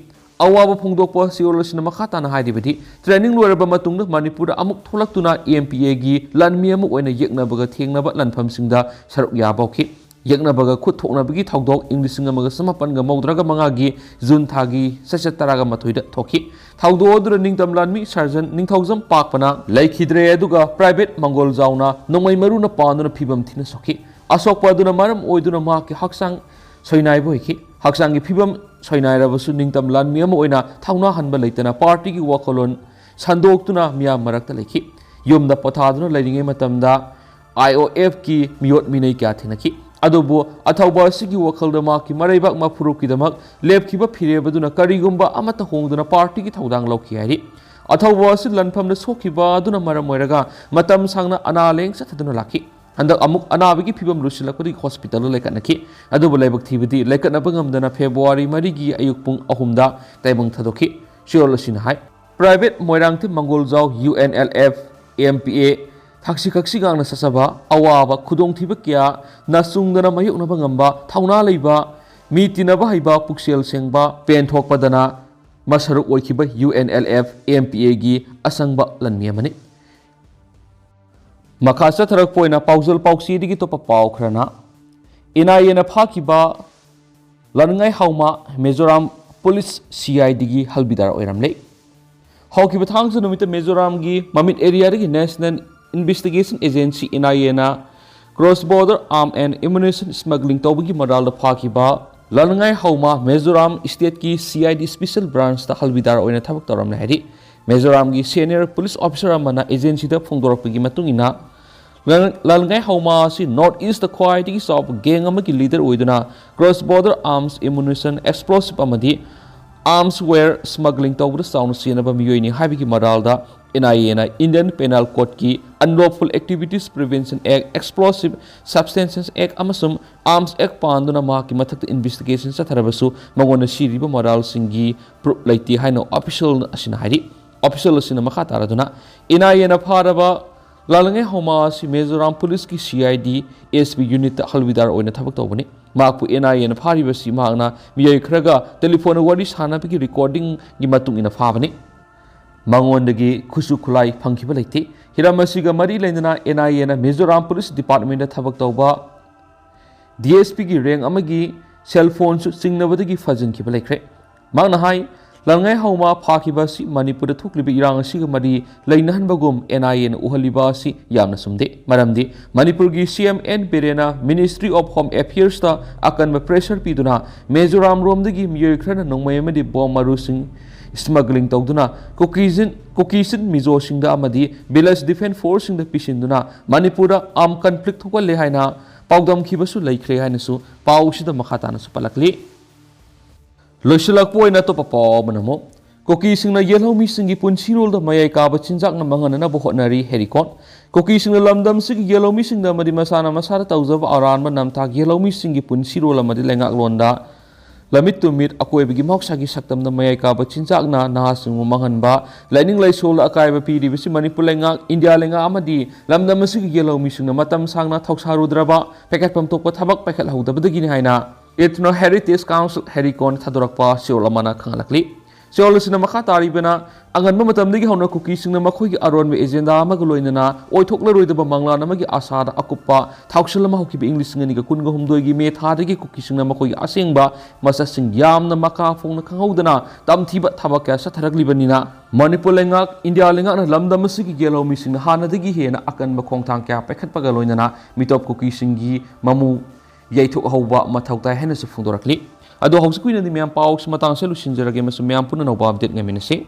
ꯑꯋꯥꯕ ꯐꯣꯡꯗꯣꯛꯄ ꯆꯦꯔꯣꯜ ꯑꯁꯤꯅ ꯃꯈꯥ ꯇꯥꯅ ꯍꯥꯏꯔꯤꯕꯗꯤ, training ꯂꯣꯏꯔꯕ ꯃꯇꯨꯡꯗ ꯃꯅꯤꯄꯨꯔꯗ ꯑꯃꯨꯛ ꯊꯣꯛꯂꯛꯇꯨꯅ M P Aꯒꯤ ꯂꯥꯟꯃꯤ ꯑꯃ ꯑꯣꯏꯅ ꯌꯦꯛꯅꯕꯒ ꯊꯦꯡꯅꯕ ꯂꯥꯟꯐꯝꯁꯤꯡꯗ ꯁꯔꯨꯛ ꯌꯥꯕ ꯍꯧꯈꯤ꯫ ꯌꯦꯛꯅꯕꯒ ꯈꯨꯠ ꯊꯣꯛꯅꯕꯒꯤ ꯊꯧꯗꯣꯛ ꯏꯪ ꯂꯤꯁꯤꯡ ꯑꯃꯒ ꯆꯃꯥꯄꯟꯒ ꯃꯧꯗ꯭ꯔꯥꯒ ꯃꯉꯥꯒꯤ June ꯊꯥꯒꯤ ꯆꯩꯆꯠ ꯇꯔꯥꯒ ꯃꯥꯊꯣꯏꯗ ꯊꯣꯛꯈꯤ꯫ ꯊꯧꯗꯣꯛ ꯑꯗꯨꯗ ꯅꯤꯡꯇꯝ ꯂꯥꯟꯃꯤ Surgeon ꯅꯤꯡꯊꯧꯖꯝ ꯄꯥꯛꯄꯅ ꯂꯩꯈꯤꯗ꯭ꯔꯦ, ꯑꯗꯨꯒ Private ꯃꯪꯒꯣꯜꯖꯥꯎꯅ ꯅꯣꯡꯃꯩ ꯃꯔꯨꯅ ꯄꯥꯟꯗꯨꯅ ꯐꯤꯕꯝ ꯊꯤꯅ ꯁꯣꯛꯈꯤ꯫ ꯑꯁꯣꯛꯄ ꯑꯗꯨꯅ ꯃꯔꯝ ꯑꯣꯏꯗꯨꯅ ꯃꯍꯥꯛꯀꯤ ꯍꯛꯆꯥꯡ ꯁꯣꯏꯅꯥꯏꯕ ꯑꯣꯏꯈꯤ꯫ ꯍꯛꯆꯥꯡꯒꯤ ꯐꯤꯕꯝ ꯁꯣꯏꯅꯥꯏꯔꯕꯁꯨ ꯅꯤꯡꯇꯝ ꯂꯥꯟꯃꯤ ꯑꯃ ꯑꯣꯏꯅ ꯊꯧꯅꯥ ꯍꯟꯕ ꯂꯩꯇꯅ ꯄꯥꯔꯇꯤꯒꯤ ꯋꯥꯈꯜꯂꯣꯟ ꯁꯟꯗꯣꯛꯇꯨꯅ ꯃꯤꯌꯥꯝ ꯃꯔꯛꯇ ꯂꯩꯈꯤ꯫ ꯌꯨꯝꯗ ꯄꯣꯊꯥꯗꯨꯅ ꯂꯩꯔꯤꯉꯩ ꯃꯇꯝꯗ I O Fꯀꯤ ꯃꯤꯑꯣꯠ ꯃꯤꯅꯩ ꯀꯌꯥ ꯊꯦꯡꯅꯈꯤ꯫ ꯑꯗꯨꯕꯨ ꯑꯊꯧꯕ ꯑꯁꯤꯒꯤ ꯋꯥꯈꯜꯗ ꯃꯍꯥꯛꯀꯤ ꯃꯔꯩꯕꯥꯛ ꯃꯐꯨꯔꯨꯞꯀꯤꯗꯃꯛ ꯂꯦꯞꯈꯤꯕ ꯐꯤꯔꯦꯞ ꯑꯗꯨꯅ ꯀꯔꯤꯒꯨꯝꯕ ꯑꯃꯠꯇ ꯍꯣꯡꯗꯨꯅ ꯄꯥꯔꯇꯤꯒꯤ ꯊꯧꯗꯥꯡ ꯂꯧꯈꯤ ꯍꯥꯏꯔꯤ꯫ ꯑꯊꯧꯕ ꯑꯁꯤ ꯂꯟꯐꯝꯗ ꯁꯣꯛꯈꯤꯕ ꯑꯗꯨꯅ ꯃꯔꯝ ꯑꯣꯏꯔꯒ ꯃꯇꯝ ꯁꯥꯡꯅ ꯑꯅꯥ ꯂꯥꯌꯦꯡ ꯆꯠꯊꯗꯨꯅ ꯂꯥꯛꯈꯤ꯫ ꯍꯟꯗꯛ ꯑꯃꯨꯛ ꯑꯅꯥꯕꯒꯤ ꯐꯤꯕꯝ ꯂꯨꯁꯤꯜꯂꯛꯄꯗꯒꯤ ꯍꯣꯁꯄꯤꯇꯥꯜꯗ ꯂꯩꯈꯠꯅꯈꯤ꯫ ꯑꯗꯨꯕꯨ ꯂꯥꯏꯕꯛ ꯊꯤꯕꯗꯤ ꯂꯩꯈꯠꯅꯕ ꯉꯝꯗꯅ ꯐꯦꯕ꯭ꯔꯨꯋꯥꯔꯤ ꯃꯔꯤꯒꯤ ꯑꯌꯨꯛ ꯄꯨꯡ ꯑꯍꯨꯝꯗ ꯇꯥꯏꯕꯪ ꯊꯥꯗꯣꯛꯈꯤ꯫ ꯆꯦꯔꯣꯜ ꯑꯁꯤꯅ ꯍꯥꯏ꯫ Private Moirangthem ꯃꯪꯒꯣꯜꯖꯥꯎ, U N L F, M P A, ꯊꯛꯁꯤ ꯈꯛꯁꯤ ꯉꯥꯡꯅ ꯆꯠꯆꯕ, ꯑꯋꯥꯕ ꯈꯨꯗꯣꯡꯊꯤꯕ ꯀꯌꯥ ꯅꯆꯨꯡꯗꯅ ꯃꯥꯌꯣꯛꯅꯕ ꯉꯝꯕ ꯊꯧꯅꯥ ꯂꯩꯕ, ꯃꯤ ꯇꯤꯟꯅꯕ ꯍꯩꯕ, ꯄꯨꯛꯆꯦꯜ ꯁꯦꯡꯕ, ꯄꯦꯟꯊꯣꯛꯄꯗꯅ ꯃꯁꯔꯨꯛ ꯑꯣꯏꯈꯤꯕ U N L F, M P A ꯒꯤ ꯑꯁꯪꯕ ꯂꯟꯃꯤ ꯑꯃꯅꯤ꯫ ꯃꯈꯥ ꯆꯠꯊꯔꯛꯄ ꯑꯣꯏꯅ ꯄꯥꯎꯖꯦꯜ ꯄꯥꯎꯆꯦꯗꯒꯤ ꯑꯇꯣꯞꯄ ꯄꯥꯎ ꯈꯔꯅ, N I A ꯅ ꯐꯥꯈꯤꯕ ꯂꯟꯉꯥꯏ ꯍꯥꯎꯃ Mizoram police C I D ꯒꯤ ꯍꯜꯕꯤꯗꯥꯔ ꯑꯣꯏꯔꯝꯂꯦ꯫ ꯍꯧꯈꯤꯕ ꯊꯥꯡꯖ ꯅꯨꯃꯤꯠꯇ ꯃꯤꯖꯣꯔꯥꯝꯒꯤ ꯃꯃꯤꯠ area ꯗꯒꯤ National Investigation Agency, N I A ꯅ cross border arm and ammunition smuggling ꯇꯧꯕꯒꯤ ꯃꯔꯥꯜꯗ ꯐꯥꯈꯤꯕ ꯂꯟꯉꯥꯏ ꯍꯥꯎꯃ ꯃꯤꯖꯣꯔꯥꯝ state ꯀꯤ C I D special branch ꯇ ꯍꯜꯕꯤꯗꯥꯔ ꯑꯣꯏꯅ ꯊꯕꯛ ꯇꯧꯔꯝꯂꯦ ꯍꯥꯏꯔꯤ꯫ ꯃꯤꯖꯣꯔꯥꯝꯒꯤ senior police officer ꯑꯃꯅ agency ꯗ ꯐꯣꯡꯗꯣꯔꯛꯄꯒꯤ ꯃꯇꯨꯡ ꯏꯟꯅ, ꯂꯟ-, ꯂꯟꯉꯥꯏ ꯍꯥꯎꯃ ꯑꯁꯤ North East ꯇ ꯈ꯭ꯋꯥꯏꯗꯒꯤ ꯆꯥꯎꯕ gang ꯑꯃꯒꯤ leader ꯑꯣꯏꯗꯨꯅ cross border arms, ammunition, explosive ꯑꯃꯗꯤ arms ware smuggling ꯇꯧꯕꯗ ꯆꯥꯎꯅ ꯆꯦꯟꯅꯕ ꯃꯤꯑꯣꯏꯅꯤ ꯍꯥꯏꯕꯒꯤ ꯃꯔꯥꯜꯗ N I A ꯅ Indian Penal Code ꯀꯤ Unlawful Activities Prevention Act, Explosive Substances Act ꯑꯃꯁꯨꯡ Arms Act ꯄꯥꯟꯗꯨꯅ ꯃꯍꯥꯛꯀꯤ ꯃꯊꯛꯇ investigation ꯆꯠꯊꯔꯕꯁꯨ ꯃꯉꯣꯟꯗ ꯁꯤꯔꯤꯕ ꯃꯔꯥꯜꯁꯤꯡꯒꯤ proof ꯂꯩꯇꯦ ꯍꯥꯏꯅ official ꯑꯁꯤꯅ ꯍꯥꯏꯔꯤ꯫ Official ꯑꯁꯤꯅ ꯃꯈꯥ ꯇꯥꯔꯗꯨꯅ, N I A ꯅ ꯐꯥꯔꯕ ꯂꯥꯜꯉꯥꯏ ꯍꯥꯎꯃ ꯑꯁꯤ ꯃꯤꯖꯣꯔꯥꯝ ꯄꯨꯂꯤꯁꯀꯤ C I D S P unit ꯇ ꯍꯜꯕꯤꯗꯥꯔ ꯑꯣꯏꯅ ꯊꯕꯛ ꯇꯧꯕꯅꯤ꯫ ꯃꯍꯥꯛꯄꯨ N I A ꯅ ꯐꯥꯔꯤꯕꯁꯤ ꯃꯍꯥꯛꯅ ꯃꯤꯑꯣꯏ ꯈꯔꯒ telephone ꯗ ꯋꯥꯔꯤ ꯁꯥꯟꯅꯕꯒꯤ recording ꯒꯤ ꯃꯇꯨꯡ ꯏꯟꯅ ꯐꯥꯕꯅꯤ꯫ ꯃꯉꯣꯟꯗꯒꯤ ꯈꯨꯠꯁꯨ ꯈꯨꯠꯂꯥꯏ ꯐꯪꯈꯤꯕ ꯂꯩꯇꯦ꯫ ꯍꯤꯔꯝ ꯑꯁꯤꯒ ꯃꯔꯤ ꯂꯩꯅꯅ N I A ꯅ ꯃꯤꯖꯣꯔꯥꯝ ꯄꯨꯂꯤꯁ department ꯇ ꯊꯕꯛ ꯇꯧꯕ D S P ꯒꯤ rank ꯑꯃꯒꯤ cell phone ꯁꯨ ꯆꯤꯡꯅꯕꯗꯒꯤ ꯐꯥꯖꯤꯟꯈꯤꯕ ꯂꯩꯈ꯭ꯔꯦ꯫ ꯃꯍꯥꯛꯅ ꯍꯥꯏ, ꯂꯟꯉꯥꯏ ꯍꯥꯎꯃ ꯐꯥꯈꯤꯕ ꯑꯁꯤ ꯃꯅꯤꯄꯨꯔꯗ ꯊꯣꯛꯂꯤꯕ ꯏꯔꯥꯡ ꯑꯁꯤꯒ ꯃꯔꯤ ꯂꯩꯅꯍꯟꯕꯒꯨꯝ N I A ꯅ ꯎꯍꯜꯂꯤꯕ ꯑꯁꯤ ꯌꯥꯝꯅ ꯆꯨꯝꯗꯦ꯫ ꯃꯔꯝꯗꯤ ꯃꯅꯤꯄꯨꯔꯒꯤ C M N ꯕꯤꯔꯦꯟꯅ Ministry of Home Affairs ꯇ ꯑꯀꯟꯕ pressure ꯄꯤꯗꯨꯅ ꯃꯤꯖꯣꯔꯥꯝ ꯔꯣꯝꯗꯒꯤ ꯃꯤꯑꯣꯏ ꯈꯔꯅ ꯅꯣꯡꯃꯩ ꯑꯃꯗꯤ bomb ꯃꯔꯨꯁꯤꯡ smuggling ꯇꯧꯗꯨꯅ ꯀꯨꯀꯤꯖꯤꯟ, ꯀꯨꯀꯤꯆꯤꯟ ꯃꯤꯖꯣꯁꯤꯡꯗ ꯑꯃꯗꯤ Village Defence Force ꯁꯤꯡꯗ ꯄꯤꯁꯤꯟꯗꯨꯅ ꯃꯅꯤꯄꯨꯔꯗ armed conflict ꯊꯣꯛꯍꯜꯂꯦ ꯍꯥꯏꯅ ꯄꯥꯎꯗꯝꯈꯤꯕꯁꯨ ꯂꯩꯈ꯭ꯔꯦ ꯍꯥꯏꯅꯁꯨ ꯄꯥꯎꯁꯤꯗ ꯃꯈꯥ ꯇꯥꯅꯁꯨ ꯄꯜꯂꯛꯂꯤ꯫ ꯂꯣꯏꯁꯤꯜꯂꯛꯄ ꯑꯣꯏꯅ ꯑꯇꯣꯞꯄ ꯄꯥꯎ ꯑꯃꯅ ꯑꯃꯨꯛ, ꯀꯨꯀꯤꯁꯤꯡꯅ ꯌꯦꯜꯍꯧꯃꯤꯁꯤꯡꯒꯤ ꯄꯨꯟꯁꯤꯔꯣꯜꯗ ꯃꯌꯥꯏ ꯀꯥꯕ ꯆꯤꯟꯖꯥꯛꯅ ꯃꯥꯡꯍꯟꯅꯅꯕ ꯍꯣꯠꯅꯔꯤ, ꯍꯦꯔꯤꯀꯣꯟ꯫ ꯀꯨꯀꯤꯁꯤꯡꯅ ꯂꯝꯗꯝꯁꯤꯒꯤ ꯌꯦꯜꯍꯧꯃꯤꯁꯤꯡꯗ ꯑꯃꯗꯤ ꯃꯁꯥꯅ ꯃꯁꯥꯗ ꯇꯧꯖꯕ ꯑꯔꯥꯟꯕ ꯅꯝꯊꯥꯛ ꯌꯦꯜꯍꯧꯃꯤꯁꯤꯡꯒꯤ ꯄꯨꯟꯁꯤꯔꯣꯜ ꯑꯃꯗꯤ ꯂꯩꯉꯥꯛꯂꯣꯟꯗ ꯂꯝꯃꯤꯠ ꯇꯨ ꯃꯤꯠ ꯑꯀꯣꯏꯕꯒꯤ ꯃꯍꯧꯁꯥꯒꯤ ꯁꯛꯇꯝꯗ ꯃꯌꯥꯏ ꯀꯥꯕ ꯆꯤꯟꯖꯥꯛꯅ ꯅꯍꯥꯁꯤꯡꯕꯨ ꯃꯥꯡꯍꯟꯕ, ꯂꯥꯏꯅꯤꯡ ꯂꯥꯏꯁꯣꯜꯗ ꯑꯀꯥꯏꯕ ꯄꯤꯔꯤꯕꯁꯤ ꯃꯅꯤꯄꯨꯔ ꯂꯩꯉꯥꯛ, ꯏꯟꯗꯤꯌꯥ ꯂꯩꯉꯥꯛ ꯑꯃꯗꯤ ꯂꯝꯗꯝ ꯑꯁꯤꯒꯤ ꯌꯦꯜꯍꯧꯃꯤꯁꯤꯡꯅ ꯃꯇꯝ ꯁꯥꯡꯅ ꯊꯧꯁꯥꯔꯨꯗ꯭ꯔꯕ ꯄꯥꯏꯈꯠꯐꯝ ꯊꯣꯛꯄ ꯊꯕꯛ ꯄꯥꯏꯈꯠꯍꯧꯗꯕꯗꯒꯤꯅꯤ ꯍꯥꯏꯅ Ethno Heritage Council, ꯍꯦꯔꯤꯀꯣꯟ ꯊꯥꯗꯣꯔꯛꯄ ꯆꯦꯔꯣꯜ ꯑꯃꯅ ꯈꯪꯍꯜꯂꯛꯂꯤ꯫ ꯆꯦꯔꯣꯜ ꯑꯁꯤꯅ ꯃꯈꯥ ꯇꯥꯔꯤꯕꯅ, ꯑꯉꯟꯕ ꯃꯇꯝꯗꯒꯤ ꯍꯧꯅ ꯀꯨꯀꯤꯁꯤꯡꯅ ꯃꯈꯣꯏꯒꯤ ꯑꯔꯣꯟꯕ ꯑꯦꯖꯦꯟꯗꯥ ꯑꯃꯒ ꯂꯣꯏꯅꯅ ꯑꯣꯏꯊꯣꯛꯂꯔꯣꯏꯗꯕ ꯃꯪꯂꯥꯟ ꯑꯃꯒꯤ ꯑꯥꯁꯥꯗ ꯑꯀꯨꯞꯄ ꯊꯧꯁꯤꯜ ꯑꯃ ꯍꯧꯈꯤꯕ ꯏꯪ ꯂꯤꯁꯤꯡ ꯑꯅꯤꯒ ꯀꯨꯟꯒ ꯍꯨꯝꯗꯣꯏꯒꯤ ꯃꯦ ꯊꯥꯗꯒꯤ ꯀꯨꯀꯤꯁꯤꯡꯅ ꯃꯈꯣꯏꯒꯤ ꯑꯁꯦꯡꯕ ꯃꯁꯛꯁꯤꯡ ꯌꯥꯝꯅ ꯃꯀꯥ ꯐꯣꯡꯅ ꯈꯪꯍꯧꯗꯅ ꯇꯝꯊꯤꯕ ꯊꯕꯛ ꯀꯌꯥ ꯆꯠꯊꯔꯛꯂꯤꯕꯅꯤꯅ, ꯃꯅꯤꯄꯨꯔ ꯂꯩꯉꯥꯛ, ꯏꯟꯗꯤꯌꯥ ꯂꯩꯉꯥꯛꯅ ꯂꯝꯗꯝ ꯑꯁꯤꯒꯤ ꯌꯦꯜꯍꯧꯃꯤꯁꯤꯡꯅ ꯍꯥꯟꯅꯗꯒꯤ ꯍꯦꯟꯅ ꯑꯀꯟꯕ ꯈꯣꯡꯊꯥꯡ ꯀꯌꯥ ꯄꯥꯏꯈꯠꯄꯒ ꯂꯣꯏꯅꯅ ꯃꯤꯇꯣꯞ ꯀꯨꯀꯤꯁꯤꯡꯒꯤ ꯃꯃꯨ ꯌꯩꯊꯣꯛꯍꯧꯕ ꯃꯊꯧ ꯇꯥꯏ ꯍꯥꯏꯅꯁꯨ ꯐꯣꯡꯗꯣꯔꯛꯂꯤ꯫ ꯑꯗꯣ ꯍꯧꯖꯤꯛꯀꯤ ꯑꯣꯏꯅꯗꯤ ꯃꯌꯥꯝ ꯄꯥꯎꯁꯤ ꯃꯇꯥꯡꯁꯤꯗ ꯂꯣꯏꯁꯤꯟꯖꯔꯒꯦ ꯑꯃꯁꯨꯡ ꯃꯌꯥꯝ ꯄꯨꯟꯅ ꯑꯅꯧꯕ update ꯉꯥꯏꯃꯤꯟꯅꯁꯤ꯫